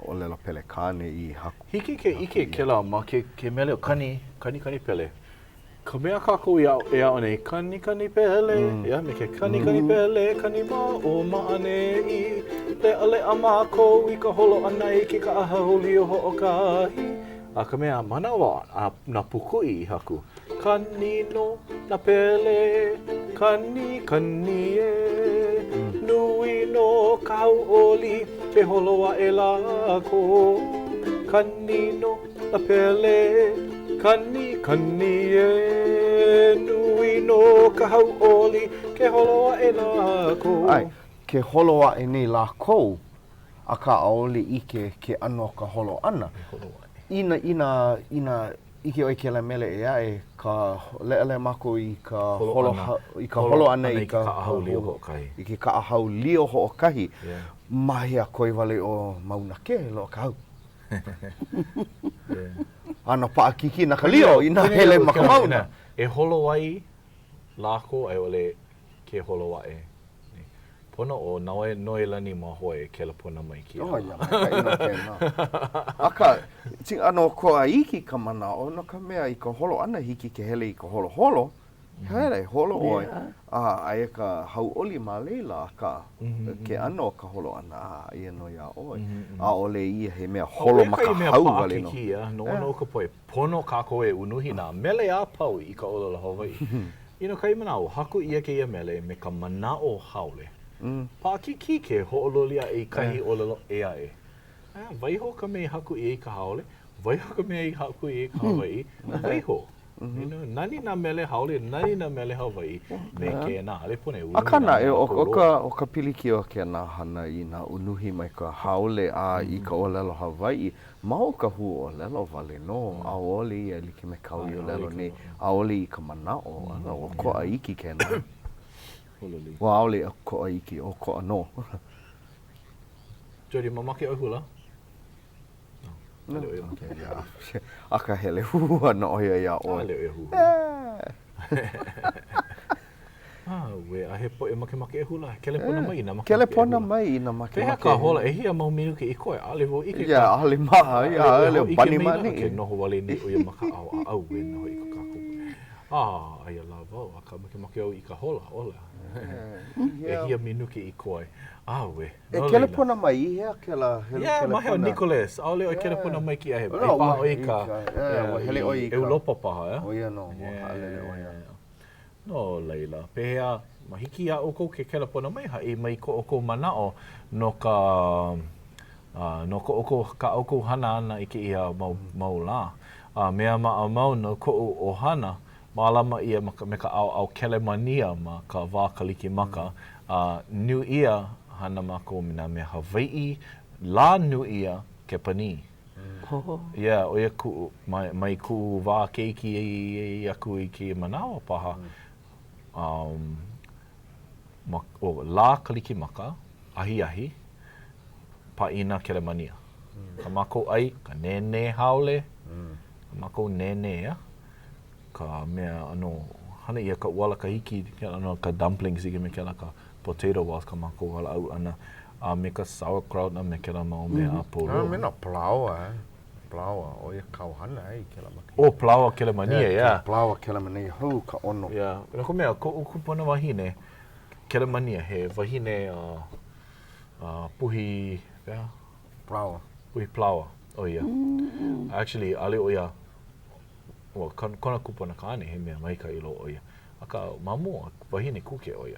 S5: ʻōlelo Pelekāne i haku.
S7: Hiki ke ʻike kēlā ma ke, ke mele ʻo Kani, Kanikani Pele. Ka mea kākou i aʻo, e aʻo nei, Kanikani Pele, yeah, me ke Kanikani Pele, kani ma ʻō ma ʻaneʻi, leʻaleʻa mākou i ka holo ʻana i ke kaʻa hau lio hoʻokahi. A ka mea manawa a na Pūkuʻi i haku, Kani nō nā pele, kani, kani ē, nui nō ka hauʻoli ke holo aʻe lākou. Kani nō nā pele, kani, kani ē, nui nō ka hauʻoli ke holo aʻe lākou.
S5: ʻAe, ke holo aʻe nei lākou, akā ʻaʻole ʻike ke ʻano o ka holo ʻana. Inā, inā, inā ʻike ʻoe i kēlā mele ʻē aʻe, ka leʻaleʻa mākou i ka holo i ka holo ʻana i ka
S7: kaʻa hau lio hoʻokahi.
S5: I ke kaʻa hau lio hoʻokahi. Ma hea koe wale ʻo Maunakea loaʻa ka hau. ʻAno paʻakikī na ka lio inā hele ma ka mauna.
S7: E holo ai lākou a i ʻole ke holo aʻe. Pono ʻo Noelani Mahoe e kelepona mai kēia
S5: lā. Oh, ia, maikaʻi nō kēnā. Akā, ʻano ʻokoʻa iki ka manaʻo, no ka mea, i ka holo ʻana, hiki ke hele i ka holoholo, hele, holo ʻoe, a aia ka hauʻoli ma laila, akā, ke ʻano o ka holo ʻana, a aia nō iā ʻoe. ʻAʻole ia he mea holo ma ka hau wale nō.
S7: ʻO ia kahi mea paʻakikī, noʻonoʻo ka poʻe, pono kākou e unuhi nā mele a pau i ka ʻōlelo Hawaiʻi. You know, kahi manaʻo, haku ʻia kēia mele me ka manaʻo haole. Paʻakikī ke hoʻololi aʻe i kahi ʻōlelo ʻē aʻe. Waiho ka mea i haku ʻia i ka haole, waiho ka mea i haku ʻia i ka Hawaiʻi, waiho. You know, nani nā mele haole, nani nā mele Hawaiʻi me kēnā. ʻAʻole pono e unuhi
S5: Akā naʻe, ʻo ka, ʻo ka pilikia o kēnā hana i nā unuhi mai ka haole a i ka ʻōlelo Hawaiʻi, Ma o ka huaʻōlelo wale nō, ʻaʻole ia like me kāu i ʻōlelo nei, ʻaʻole i ka manaʻo, ʻokoʻa iki kēnā. Ua ʻaʻole ʻokoʻa iki, ʻokoʻa nō.
S7: Jody, mamake ʻoe hula? No. ʻAʻole ʻo ia
S5: mamake. Akahele huhū ana ʻo ia iā ʻoe.
S7: ʻAʻole ʻo ia huhū. Auē, a he poʻe makemake e hula, kelepona mai inā makemake e hula.
S5: Kelepona mai inā makemake.
S7: Pehea ka hola, ʻehia mau minuke i koe, ʻaʻole wau ʻike ka.
S5: Yeah, ʻaʻole maha, yeah, ʻaʻole bani ma ʻaneʻi.
S7: Ke noho wale nei ʻo ia ma ka ʻaoʻao, auē nō hoʻi ko kākou. Ah, aia lā wau, akā makemake au i ka hola, ʻola. ʻEhia minuke i koe. Auē.
S5: E kelepona mai, i hea kēlā helu
S7: Yeah,
S5: kelepona?
S7: ma hea ʻo Nicholas, ʻaʻole ʻoe kelepona mai kēia he, ai paha ʻoe i ka,
S5: ua hele ʻoe i ka.
S7: ʻEulopa paha, ʻeā?
S5: ʻO ia nō, ua haʻalele ʻo ia.
S7: No laila, pehea, ma hiki iā ʻoukou ke kelepona mai, haʻi mai ko ʻoukou manaʻo no ka, no ko ʻoukou, kā ʻoukou hana ʻana i kēia mau, mau lā. A mea maʻamau no koʻu ʻohana, mālama ʻia ma ka, me ka ʻaoʻao Kelemānia ma ka wā Kalikimaka, a Nūʻia, hana mākou me nā mea Hawaiʻi, lā Nūʻia, Kepanī. Yeah, ʻo ia kuʻu, mai, mai kuʻu wā keiki aku i kēia manawa paha, um, ma, oh, lā Kalikimaka, ahiahi, pāʻina Kelemānia. Ka mākou ʻai, ka nēnē haole, ka mākou nēnē, yeah? ka mea ʻano, hana ʻia ka ʻuala kahiki, kēlā ʻano ka dumplings like me kēlā ka potato balls ka mākou walaʻau ʻana, a me ka sauerkraut a me kēlā mau mea a pau loa.
S5: A me nā palaoa, eh? Palaoa, ʻo ia kāu hana eh, i kēlā makahiki.
S7: Oh, palaoa Kelemānia, yeah.
S5: Yeah, palaoa Kelemānia hou ka ʻono.
S7: Yeah, no ka mea, koʻu kupuna wahine, Kelemānia, he wahine uh, uh, puhi, pehea?
S5: Palaoa.
S7: Puhi palaoa, ʻo ia. Actually, ʻaʻole ʻo ia Ua kona kupuna kāne, he mea maikaʻi loa ʻo ia. Akā, ma mua, wahine kuke ʻo ia.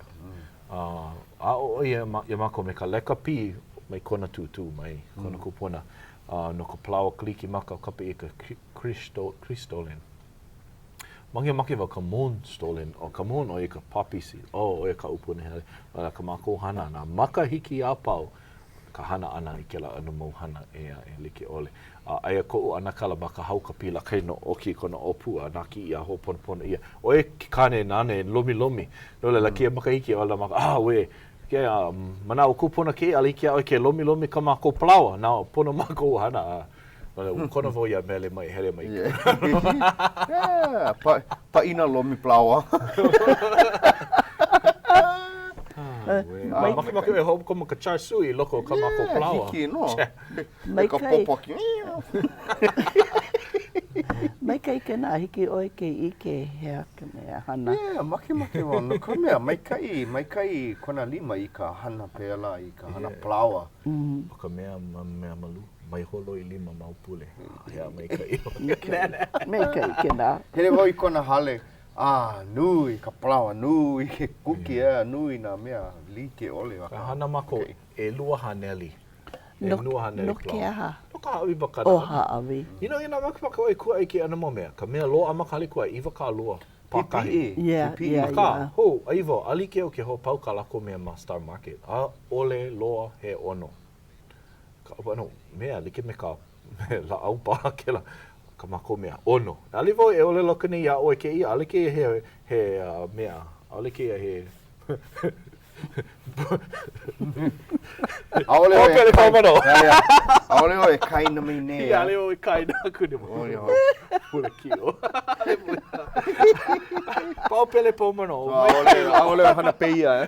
S7: A aʻo ʻo ia iā mākou me ka lekapī. mai kona tūtū mai, kona kupuna, a no ka palaoa Kalikimaka kapa ʻia ka Christstollen. Makemake wau ka Mohnstollen, ʻo ka Mohn ʻo ia ka poppy seed, oh, ʻo ia kaʻu punahele, a ka mākou hana nā makahiki a pau ka hana ʻana i kēlā ʻano mau hana ʻē aʻe like ʻole. A aia koʻu ʻanakala ma ka haukapila kai nō ʻoki i kona ʻōpū a nākiʻi a hoʻoponopono ʻia. ʻO ia ke kāne nāna e lomilomi. No laila, kēia makahiki ʻo nā maka, ah, uē, ke manaʻo kūpono kēia, ʻaʻole hiki iā ʻoe ke lomilomi kā mākou palaoa, na pono mākou hana. A no laila, ua kono wau iā Mele mai e hele mai.
S5: Yeah, pa, paʻina lomi palaoa.
S7: Mai, makemake ʻoe e hoʻokomo ka char siu i loko o kā mākou palaoa.
S5: Hiki nō. Me ka popoki.
S6: Maikaʻi kēnā, hiki ʻoe ke ʻike he aha ka mea hana.
S5: Yeah, makemake wau no ka mea, maikaʻi, maikaʻi kona lima i ka hana pēlā, i ka hana palaoa.
S7: ʻO ka mea, mea malū, mai holoi lima mau pule. He aha maikaʻi.
S6: Maikaʻi kēnā.
S5: Hele wau i kona hale, a nui ka palaoa, nui ke kuki, yeah, nui nā mea like ʻole.
S7: Ka hana mākou, 200.
S6: No, no ke aha?
S7: No ka hāʻawi makana.
S6: Oh, hāʻawi.
S7: You know, inā makemake ʻoe e kūʻai i kēia ʻano mau mea, ka mea loaʻa ma ka hale kūʻai, 20 pākahi.
S6: Pipiʻi. Yeah, yeah,
S7: Akā,
S6: yeah.
S7: hou, ʻai wau, ʻaʻole hiki iaʻu ke hoʻopau kā lākou mea ma Star Market. ʻAʻole loa he ʻono. Ka ʻano mea, like me ka lāʻau paha kēlā, kā mākou mea ʻono. ʻAʻole wau e ʻōlelo aku nei iā ʻoe kēia, ʻaʻole kēia he, he mea, ʻaʻole kēia he
S5: ʻAʻole ʻoe e kaina. ʻAʻole ʻoe e kaina mai nei.
S7: ʻAʻole ʻoe e kaina aku nei. Pule kio. Pau pele pau manaʻo.
S5: ʻAʻole, ʻaʻole ʻoe hana pēia.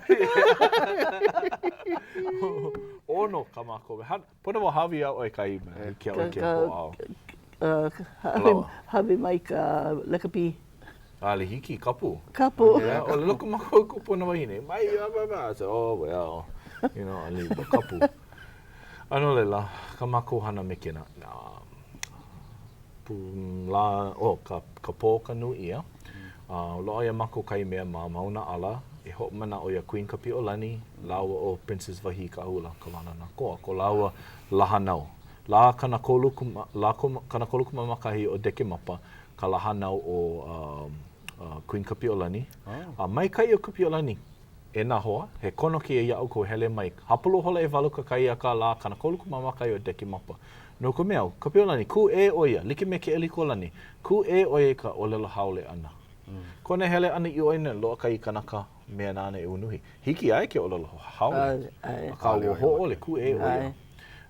S7: ʻOno kā mākou. Pono wau hāʻawi iā ʻoe kahi mea i hiki iā ʻoe ke hoʻāʻo.
S6: Hāʻawi mai ka lekapī.
S7: ʻAʻole hiki, kapu.
S6: Kapu.
S7: Yeah, ʻōlelo ko mākou kupuna wahine, mai, blah, blah, blah. I said, oh, well, you know, ʻaʻole, kapu. A no laila, kā mākou hana me kēnā, pū, lā, oh, ka, ka pō ka Nū Ia. Uh, loaʻa iā mākou kahi mea ma Mauna ʻAla e hoʻomanaʻo iā Queen Kapiʻolani lāua ʻo Princess Wahi Kaʻula Kawānanakoa, ko lāua lā hānau. Lā 30, lā 31 o Dekemapa, ka lā hānau o Queen Kapiʻolani. A maikaʻi ʻo Kapiʻolani, e nā hoa, he kono kēia iā ʻoukou hele mai hapalua hola ʻewalu kakahiaka lā 31 o Dekemapa. No ka mea, ʻo Kapiʻolani, kūʻē ʻo ia, like me Keʻelikōlani, kūʻē ʻo ia i ka ʻōlelo haole ʻana. Kona hele ʻana i ʻō loaʻa kahi kanaka mea nāna e unuhi. Hiki iā ia ke ʻōlelo haole, akā ua hōʻole, kūʻē ʻo ia.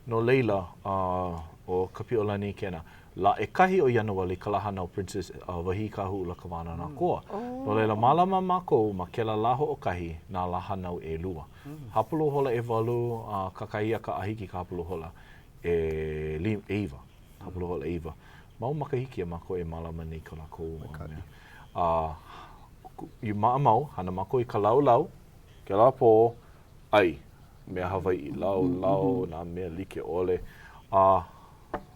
S7: No laila, ʻo Kapiʻolani kēnā. Lā ʻekahi o Ianuali ka lā hānau Princess Wahi Kahuʻula Kawānanakoa. No laila, mālama mākou ma kēlā lā hoʻokahi nā lā hānau ʻelua. Hapalua hola ʻewalu kakahiaka a hiki ka hapalua hola ʻeiwa. Hapalua hola ʻeiwa. Mau makahiki a mākou e mālama nei ko lākou mea. A i maʻamau, hana mākou i ka laulau, kēlā pō, ʻai, mea Hawaiʻi, laulau, nā mea like ʻole. A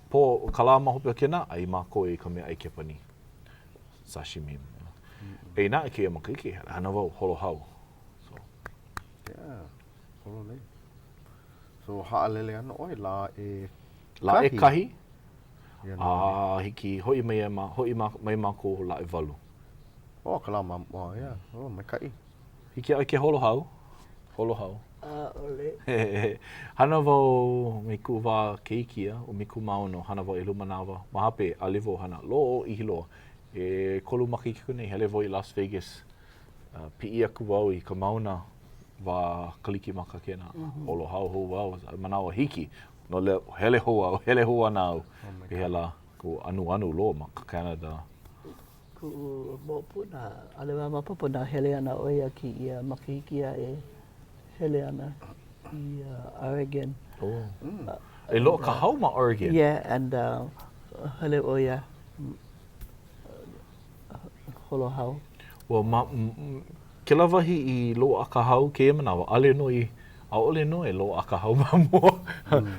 S7: Pō, ka lā ma hope o kēnā, ʻai mākou i ka meaʻai Kepanī. Sashimi. Eia naʻe kēia makahiki, hana wau, holo hau. So.
S5: Yeah, pololei. So, haʻalele ana ʻoe lā ʻekahi?
S7: Lā ʻekahi, a hiki, hoʻi mai, hoʻi mai mākou lā ʻewalu.
S5: Oh, ka lā ma mua, yeah, oh, maikaʻi.
S7: Hiki iā ʻoe ke holo hau? Holo hau.
S6: ʻAʻole.
S7: Hana wau me kuʻu wā keiki a 16, hana wau ʻelua manawa ma hope, ʻaʻole wau hana lōʻihi loa. ʻEkolu makahiki aku nei, hele wau i Las Vegas. Uh, piʻi aku wau i ka mauna wā Kalikimaka kēnā. Holo hau hou wau, manawa hiki. No laila, hele hou au, hele hou ana au. Oh Pehea lā, ua anuanu loa ma Canada.
S6: Kuʻu moʻopuna, ʻaʻole wau maopopo na hele ana ʻo ia kēia makahiki aʻe hele ana i uh, Oregon.
S7: Oh. Mm. E loaʻa ka hau ma Oregon.
S6: Yeah, and uh, hele ʻo ia holo hau.
S7: Well, ma, kēlā wahi i loaʻa ka hau kēia manawa, ʻaʻole nō i, ʻaʻole nō e loaʻa ka hau ma mua.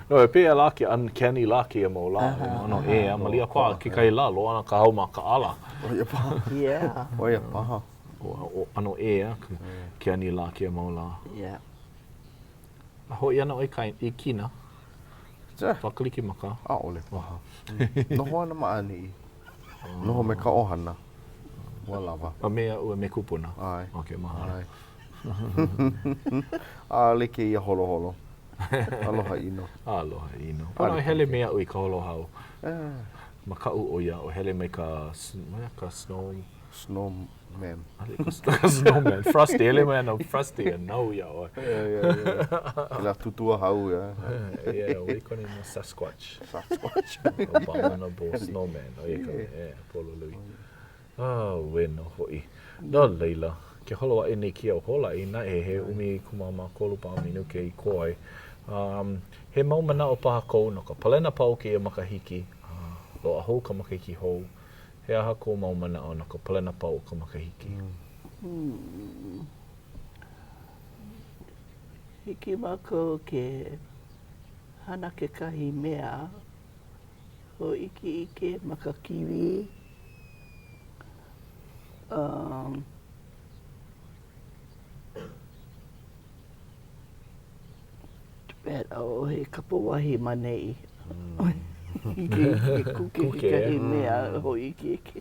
S7: No, e pehea lā ke ʻan, ke anilā kēia mau lā. No, no, e, a malia paha kekahi lā, loaʻa ka hau ma Kaʻala.
S5: ʻO ia paha.
S6: Yeah.
S5: ʻO ia paha.
S7: ʻO, ʻano ʻē a ke anilā kēia mau lā.
S6: Yeah.
S7: A hoʻi ana ʻoe i Kina? Pā Kalikimaka?
S5: ʻAʻole paha. Noho ana ma ʻaneʻi. Noho me ka ʻohana. Ua lawa.
S7: A me aʻu a me kupuna?
S5: ʻAe.
S7: Okay, mahalo.
S5: ʻAe. ʻAʻole kēia holoholo. Aloha ʻino.
S7: Aloha ʻino. Pono e hele me aʻu i ka holo hau. Makaʻu ʻo ia o hele mai ka, ka snow.
S5: Snowman.
S7: Ka snowman. Frosty. Hele mai ana Frosty a nau iā ʻoe.
S5: Yeah, yeah, yeah. Kēlā tūtū a hau, yeah.
S7: Yeah, what do you call him? Sasquatch.
S5: Sasquatch.
S7: Abominable snowman. ʻO ia ka mea. Yeah, pololei. Auē nō hoʻi. No laila, ke holo aʻe nei kēia hola, inā he 13 paha minuke i koe ai. Um, he mau manaʻo paha kou no ka palena pau o kēia makahiki, a loaʻa hou ka makahiki hou. He aha kou mau manaʻo no ka palena pau o ka makahiki?
S6: Hmm. Hiki mākou ke hana kekahi mea hōʻikeʻike ma ka kīwī. Um, too bad, ʻaʻohe kapuahi ma neʻi. Hiki ke kuke kekahi mea hōʻikeʻike.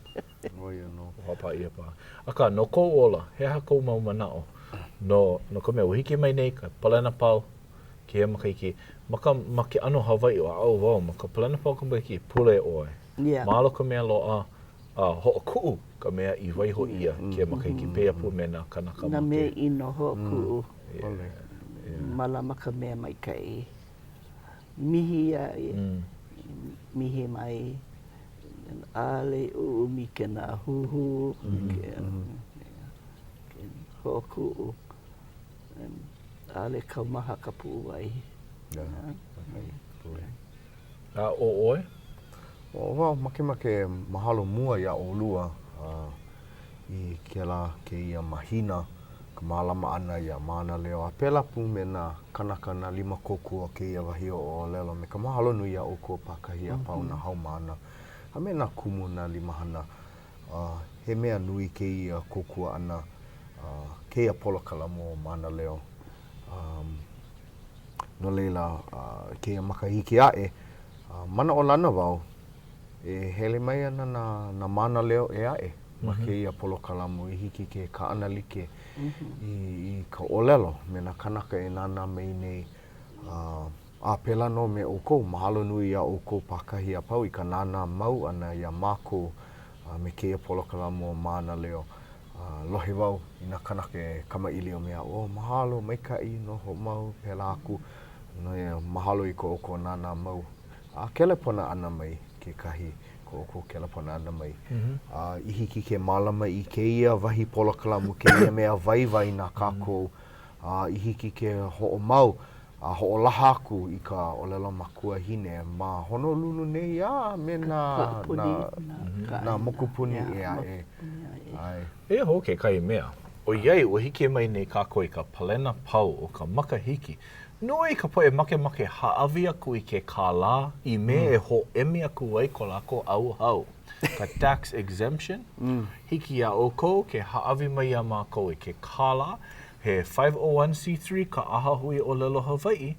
S5: ʻO ia nō.
S7: Pāpā ʻia paha. Akā, no kou ola, he aha kou mau manaʻo no, no ka mea, ua hiki mai nei ka palena pau kēia makahiki, ma ka, ma ke ʻano Hawaiʻi o aʻo wau, ma ka palena pau ka makahiki, pule ʻoe.
S6: Yeah.
S7: Mahalo ka mea loaʻa a hoʻokuʻu ka mea i waiho ʻia kēia makahiki, pēia pū me nā kānaka
S6: Nā
S7: make.
S6: mea ʻino hoʻokuʻu.
S7: Yeah. Yeah.
S6: Mālama ka mea maikaʻi. Mihi iā ia, mihi mai, ʻaʻole ʻuʻumi kēnā huhū, ke, ke hoʻokuʻu. ʻAʻole kaumaha ka puʻuwai.
S7: A ʻo ʻoe?
S5: ʻO wau, makemake mahalo mua iā ʻolua i kēlā kēia mahina, ka mālama ʻana iā Mānaleo, a pēlā pū me nā kanaka, nā lima kōkua o kēia wahi ʻōlelo, me ka mahalo nui iā ʻoukou pākahi a pau nā haumāna a me nā kumu, nā limahana. He mea nui kēia kōkua ʻana, kēia polokalamu o Mānaleo. No laila, kēia makahiki aʻe, manaʻolana wau, e hele mai ana nā, nā mānaleo ʻē aʻe ma kēia polokalamu i hiki ke kaʻanalike i, i ka ʻōlelo me nā kānaka e nānā mai nei. A pēlā nō me ʻoukou, mahalo nui iā ʻoukou pākahi a pau i ka nānā mau ʻana iā mākou me kēia polokalamu o Mānaleo. Lohe wau i nā kānaka e kamaʻilio me aʻu, oh, mahalo, maikaʻi, noho mau, pēlā aku. No ia, mahalo i ko ʻoukou nānā mau a kelepona ʻana mai kekahi, ko ʻoukou kelepona ʻana mai. A i hiki ke mālama i kēia wahi polokalamu, kēia mea waiwai na kākou, a i hiki ke hoʻomau a hoʻolaha aku i ka ʻōlelo makuahine ma Honolulu nei a me nā, nā, nā mokupuni ʻē aʻe. ʻAe.
S7: Eia hou kekahi mea, ʻoiai ua hiki mai nei kākou i ka palena pau o ka makahiki, nui ka poʻe makemake hāʻawi aku i ke kālā i mea e hōʻemi aku ai ko lākou ʻauhau, ka tax exemption. Hiki iā ʻoukou ke hāʻawi mai iā mākou i ke kālā He 501c3 ka ʻAhahui ʻŌlelo Hawaiʻi,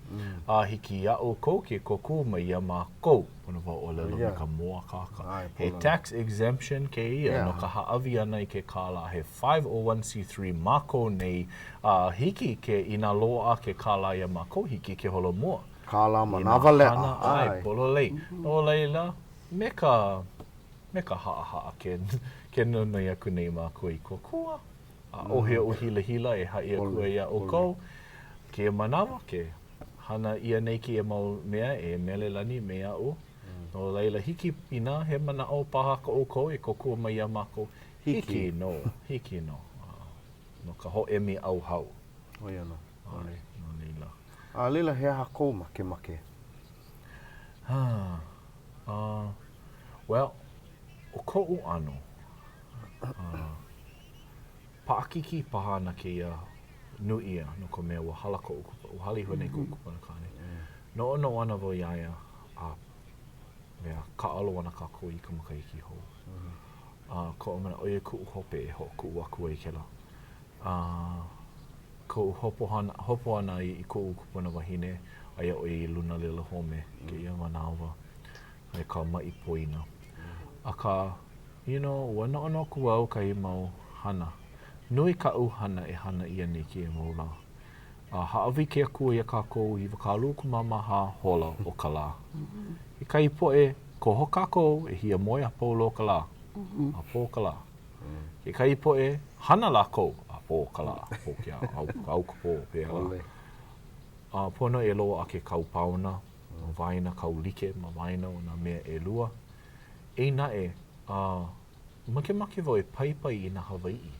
S7: a hiki iā ʻoukou ke kōkua mai iā mākou. Pono wau ʻōlelo me ka mōakāka. He tax exemption kēia no ka hāʻawi ʻana i ke kālā. He 501c3 mākou nei, a hiki ke, inā loaʻa ke kālā iā mākou, hiki ke holomua.
S5: Kālā manawaleʻa.
S7: I nā hana, ʻae, pololei. No laila, me ka, me ka haʻahaʻa ke, ke nonoi aku nei mākou i kōkua. ʻAʻohe oʻu hilahila e haʻi aku ai iā ʻoukou kēia manawa, ke hana ʻia nei kēia mau mea e Mele Lani me aʻu. No laila, hiki inā he manaʻo paha ko ʻoukou e kōkua mai iā mākou, hiki nō, hiki nō no ka hōʻemi ʻauhau.
S5: ʻO ia nō.
S7: ʻAe, no laila.
S5: A laila, he aha kou makemake?
S7: Uh, well, ʻo koʻu ʻano, uh, Paʻakikī paha ana kēia nūia no ka mea ua hala koʻu kupa, ua hala iho nei koʻu kupunakāne. Noʻonoʻo ana wau iā ia a mea kāʻalo ana kākou i ka makahiki hou. A koʻu manaʻo, ʻo ia kuʻu hope e hoʻokuʻu aku ai kēlā. A. Koʻu hopo hana, hopo ʻana i koʻu kupuna wahine, aia ʻo ia i Lunalilo Home kēia manawa me ka maʻi pōina. Akā, you know, ua noʻonoʻo aku au kahi mau hana. Nui kaʻu hana e hana ʻia nei kēia mau lā. A hāʻawi ke Akua iā kākou 24 hola o ka lā. Kekahi poʻe, koho kākou e hiamoe a pau loa ka lā, a pō ka lā. Kekahi poʻe, hana lākou a pō ka lā, pō ke ao, ao ka pō, pēlā. A pono e loaʻa ke kaupaona ma waena, kaulike ma waena o nā mea ʻelua. Eia naʻe, a makemake wau e paipai i nā Hawaiʻi.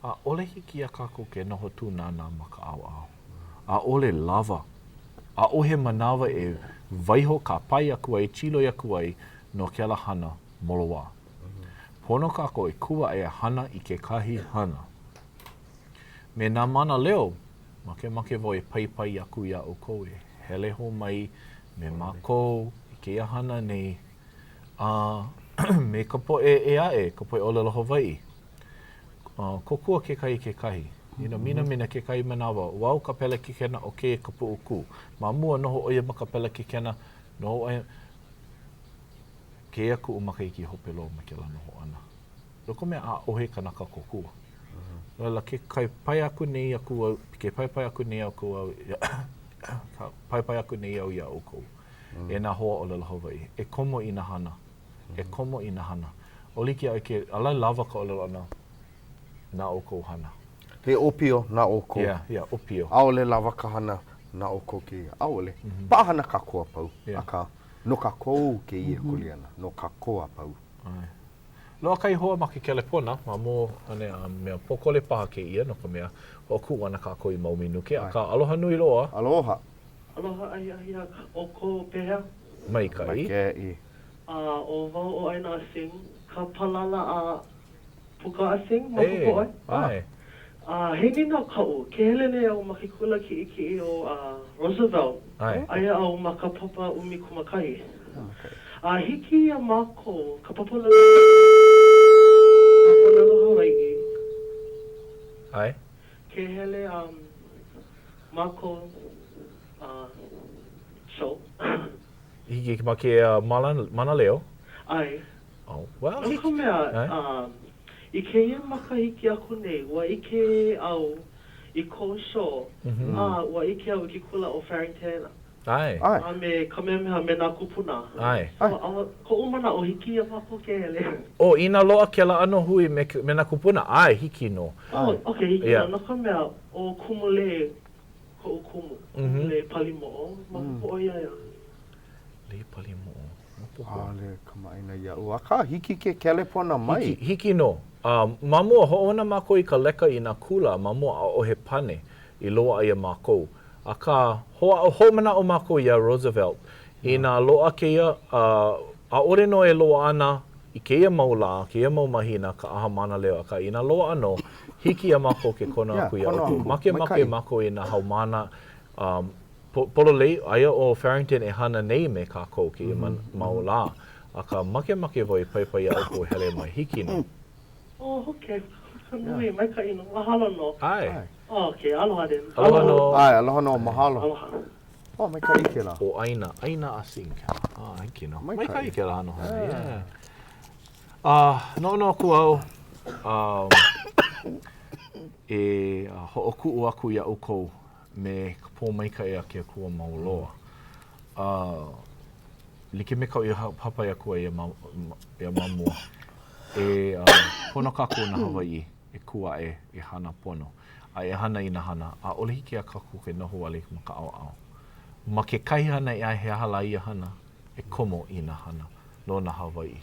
S7: ʻAʻole hiki iā kākou ke noho tūnana ma ka ʻaoʻao. ʻAʻole lawa. ʻAʻohe manawa e waiho kāpae aku ai, chiloi aku ai no kēlā hana moloā. Pono kākou e kū aʻe a hana i kekahi hana. Me nā mānaleo, makemake wau e paipai aku iā ʻoukou e hele hou mai me mākou i kēia hana nei a me ka poʻe ʻē aʻe, ka poʻe ʻōlelo Hawaiʻi. Kōkua kekahi i kekahi. You know, minamina kekahi manawa, ʻo au ka pelekikena, ʻo kēia ka puʻukū. Ma mua, noho ʻo ia ma ka pelekikena, noho ʻo ia, Kēia kuʻu makahiki hope loa ma kēlā noho ʻana. No ka mea, ʻaʻohe kanaka kōkua. No laila, ke paipai aku nei aku au, ke paipai aku nei aku au, paipai aku nei au iā ʻoukou, e nā hoa ʻōlelo Hawaiʻi, e komo i nā hana. E komo i nā hana. ʻAʻole hiki iā ʻoe ke, ʻaʻole lawa ka ʻōlelo ʻana na ʻoukou hana.
S5: He ʻōpio na ʻoukou.
S7: Yeah, yeah, ʻōpio.
S5: ʻAʻole lawa ka hana na ʻoukou kēia. ʻAʻole. Paʻahana kākou a pau. Akā, No kākou kēia kuleana, no kākou a pau.
S7: ʻAe. Loaʻa kahi hoa ma ke kelepona, ma mua ane a mea pōkole paha kēia, no ka mea, hoʻokuʻu ana kākou i mau minuke, akā aloha nui loa.
S5: Aloha.
S8: Aloha ahiahi iā ʻoukou, pehea?
S7: Maikaʻi.
S5: Maikaʻi.
S8: A ʻo wau ʻo ʻAina Ah-Sing, ka palala a Puka Ah-Sing, maopopo ʻoe?
S7: ʻAe.
S8: A he nīnau kaʻu, ke hele nei au ma ke kula kiʻekiʻe o Roosevelt, aia au ma ka papa 11. A hiki iā mākou, ka papa ʻōlelo Hawaiʻi, ke hele a mākou show.
S7: Hiki ma kēia mānaleo?
S8: ʻAe.
S7: Oh, well,
S8: No ka mea, i kēia makahiki aku nei, ua ʻike au i kou show, a ua ʻike au i ke kula ʻo Farrington
S7: ʻAe.
S8: a me Kamehameha me nā kūpuna.
S7: ʻAe.
S8: So, koʻu manaʻo, hiki iā mākou ke hele.
S7: Oh, inā loaʻa kēlā ʻano hui me, me nā kūpuna, ʻae, hiki nō.
S8: Oh, okay, hiki nō. No ka mea, ʻo Kumu Lei koʻu kumu, Kumu Lei Palimoʻo, maopopo ʻoe iā ia?
S7: Lei Palimoʻo.
S5: ʻAʻole kamaʻāina iaʻu, akā hiki ke kelepona mai.
S7: Hiki, hiki nō. A ma mua, hoʻouna mākou i ka leka i nā kula, ma mua ʻaʻohe pane i loaʻa iā mākou. Akā, hoʻāʻo, hoʻomanaʻo mākou iā Roosevelt, inā loaʻa kēia, a ʻaʻole nō e loaʻa ana i kēia mau lā, kēia mau mahina ka ʻaha mānaleo, akā inā loaʻa nō, hiki iā mākou ke kono aku iā ʻoukou. Makemake mākou i nā haumāna Pololei, aia ʻo Farrington e hana nei me kākou kēia mau lā, akā makemake wau e paipai iā ʻoukou e hele mai, hiki nō.
S8: Oh, okay. Ka nui, maikaʻi nō. Mahalo nō.
S7: ʻAe.
S8: Okay, aloha then.
S7: Aloha nō.
S5: ʻAe, aloha nō, mahalo.
S8: Aloha.
S5: Oh, maikaʻi kēlā.
S7: ʻO ʻAina, ʻAina Ah-Sing kēlā. Ah, hiki nō. Maikaʻi kēlā hana hana, yeah. A, noʻonoʻo aku au, um, e hoʻokuʻu aku iā ʻoukou me ka pōmaikaʻi a ke Akua mau loa. A like me kaʻu i hāpai aku ai iā ma mua, e pono kākou nā Hawaiʻi e kū aʻe e hana pono a e hana i nā hana, ʻaʻole hiki iā kākou ke noho wale ma ka ʻaoʻao. Ma kekahi hana ʻē aʻe, he aha lā ia hana? E komo i nā hana no nā Hawaiʻi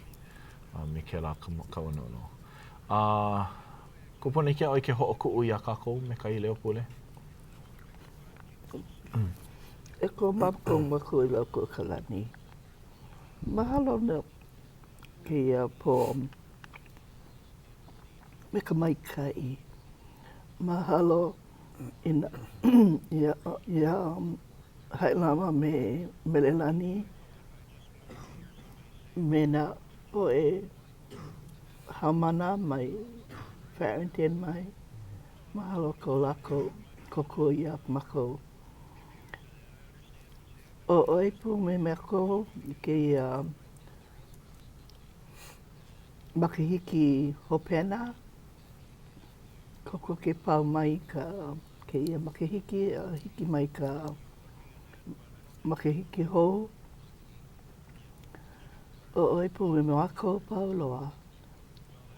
S7: a me kēlā kaʻu noʻonoʻo. A Kupuna, hiki iā ʻoe ke hoʻokuʻu iā kākou me kahi leo pule?
S6: E ko mākou Makua i loko o ka lani, mahalo no kēia pō me ka maikaʻi. Mahalo i nā iā Haʻilama me Melelani me nā poʻe haumāna mai Farrington mai. Mahalo ko lākou. kōkua iā mākou. ʻO ʻoe pū me mākou i kēia makahiki hopena, kokoke pau mai ka kēia makahiki a hiki mai ka makahiki hou. ʻO ʻoe pū me mākou pau loa.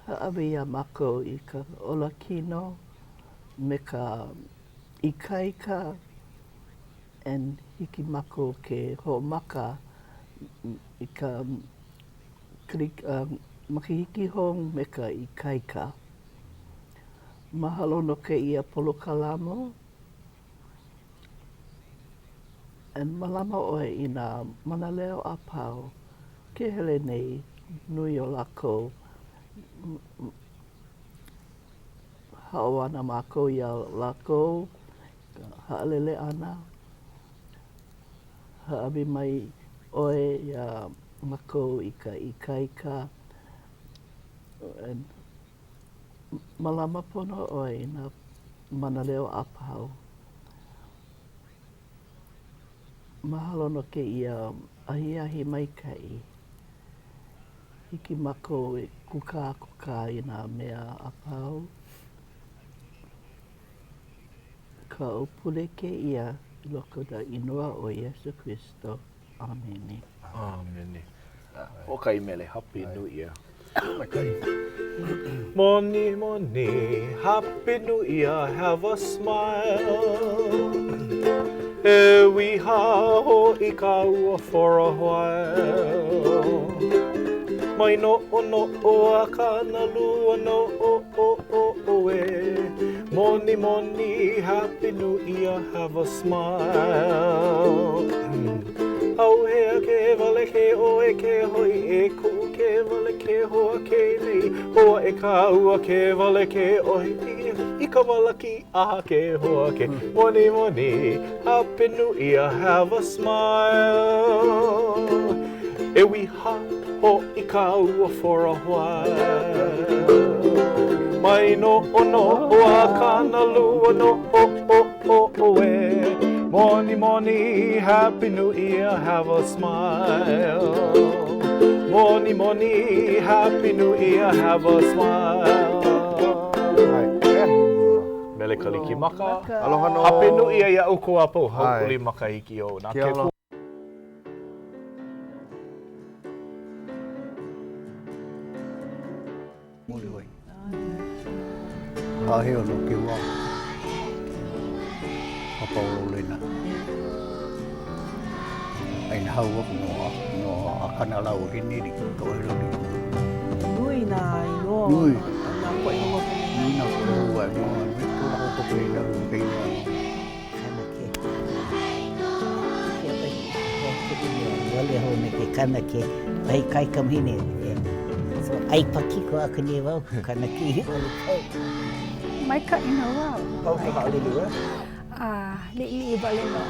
S6: Hāʻawi iā mākou i ka olakino me ka ikaika and hiki mākou ke hoʻomaka i ka makahiki hou me ka ikaika. Mahalo no kēia polokalamu. And mālama ʻoe i nā mānaleo a pau ke hele nei, nui o lākou. Aʻo ana mākou iā lākou, haʻalele ʻana, hāʻawi mai ʻoe iā mākou i ka ikaika. And mālama pono ʻoe i nā mānaleo a pau. Mahalo no kēia ahiahi maikaʻi. Hiki mākou e kūkākūkā i nā mea a pau. Kaʻu pule kēia i loko o ka inoa o Iesū Kristo. ʻĀmene.
S7: ʻĀmene. Hoʻokahi mele, Happy New Year. Moni, moni, Happy New Year, have a smile. E wīhā hoʻi kāua for a while. Mai noʻonoʻo a kānalua nō ʻoe. Moni, moni, Happy New Year, have a smile. ʻAuhea ke wale ke ʻoe ke hoʻi e kuʻu ke wale ke hoa ke nei hoa e kāua ke wale ke ʻohi i ka wala kīʻaha ke hoa ke moni moni Happy New Year have a smile E wīhā hoʻi kāua for a while Mai noʻonoʻo a kānalua nō ʻoe Moni moni Happy New Year have a smile Moni moni Happy New Year have a smile Mele Kalikimaka.
S5: Aloha nō.
S7: Happy New Year iā ʻoukou a pau. Hauʻoli makahiki hou. Na ke Akua.
S1: Muliwai. Haʻaheo no ke wā. Papa o Lolena. Aina hau aku no a no a kana lau hini ni to e loli.
S2: Nui nā inoa
S1: Nui.
S2: o nā poʻe hou aku nei.
S1: Nui nā poʻe hou ai no me ko lako ko pe na pe na.
S3: Wale hou me ke kanake, wahi kaikamahine, so ʻai pakiko aku nei wau ka kanake i ʻole pau.
S4: Maikaʻi nō wau.
S5: Pau ka haʻalele, ʻe?
S4: A, liʻiliʻi wale nō.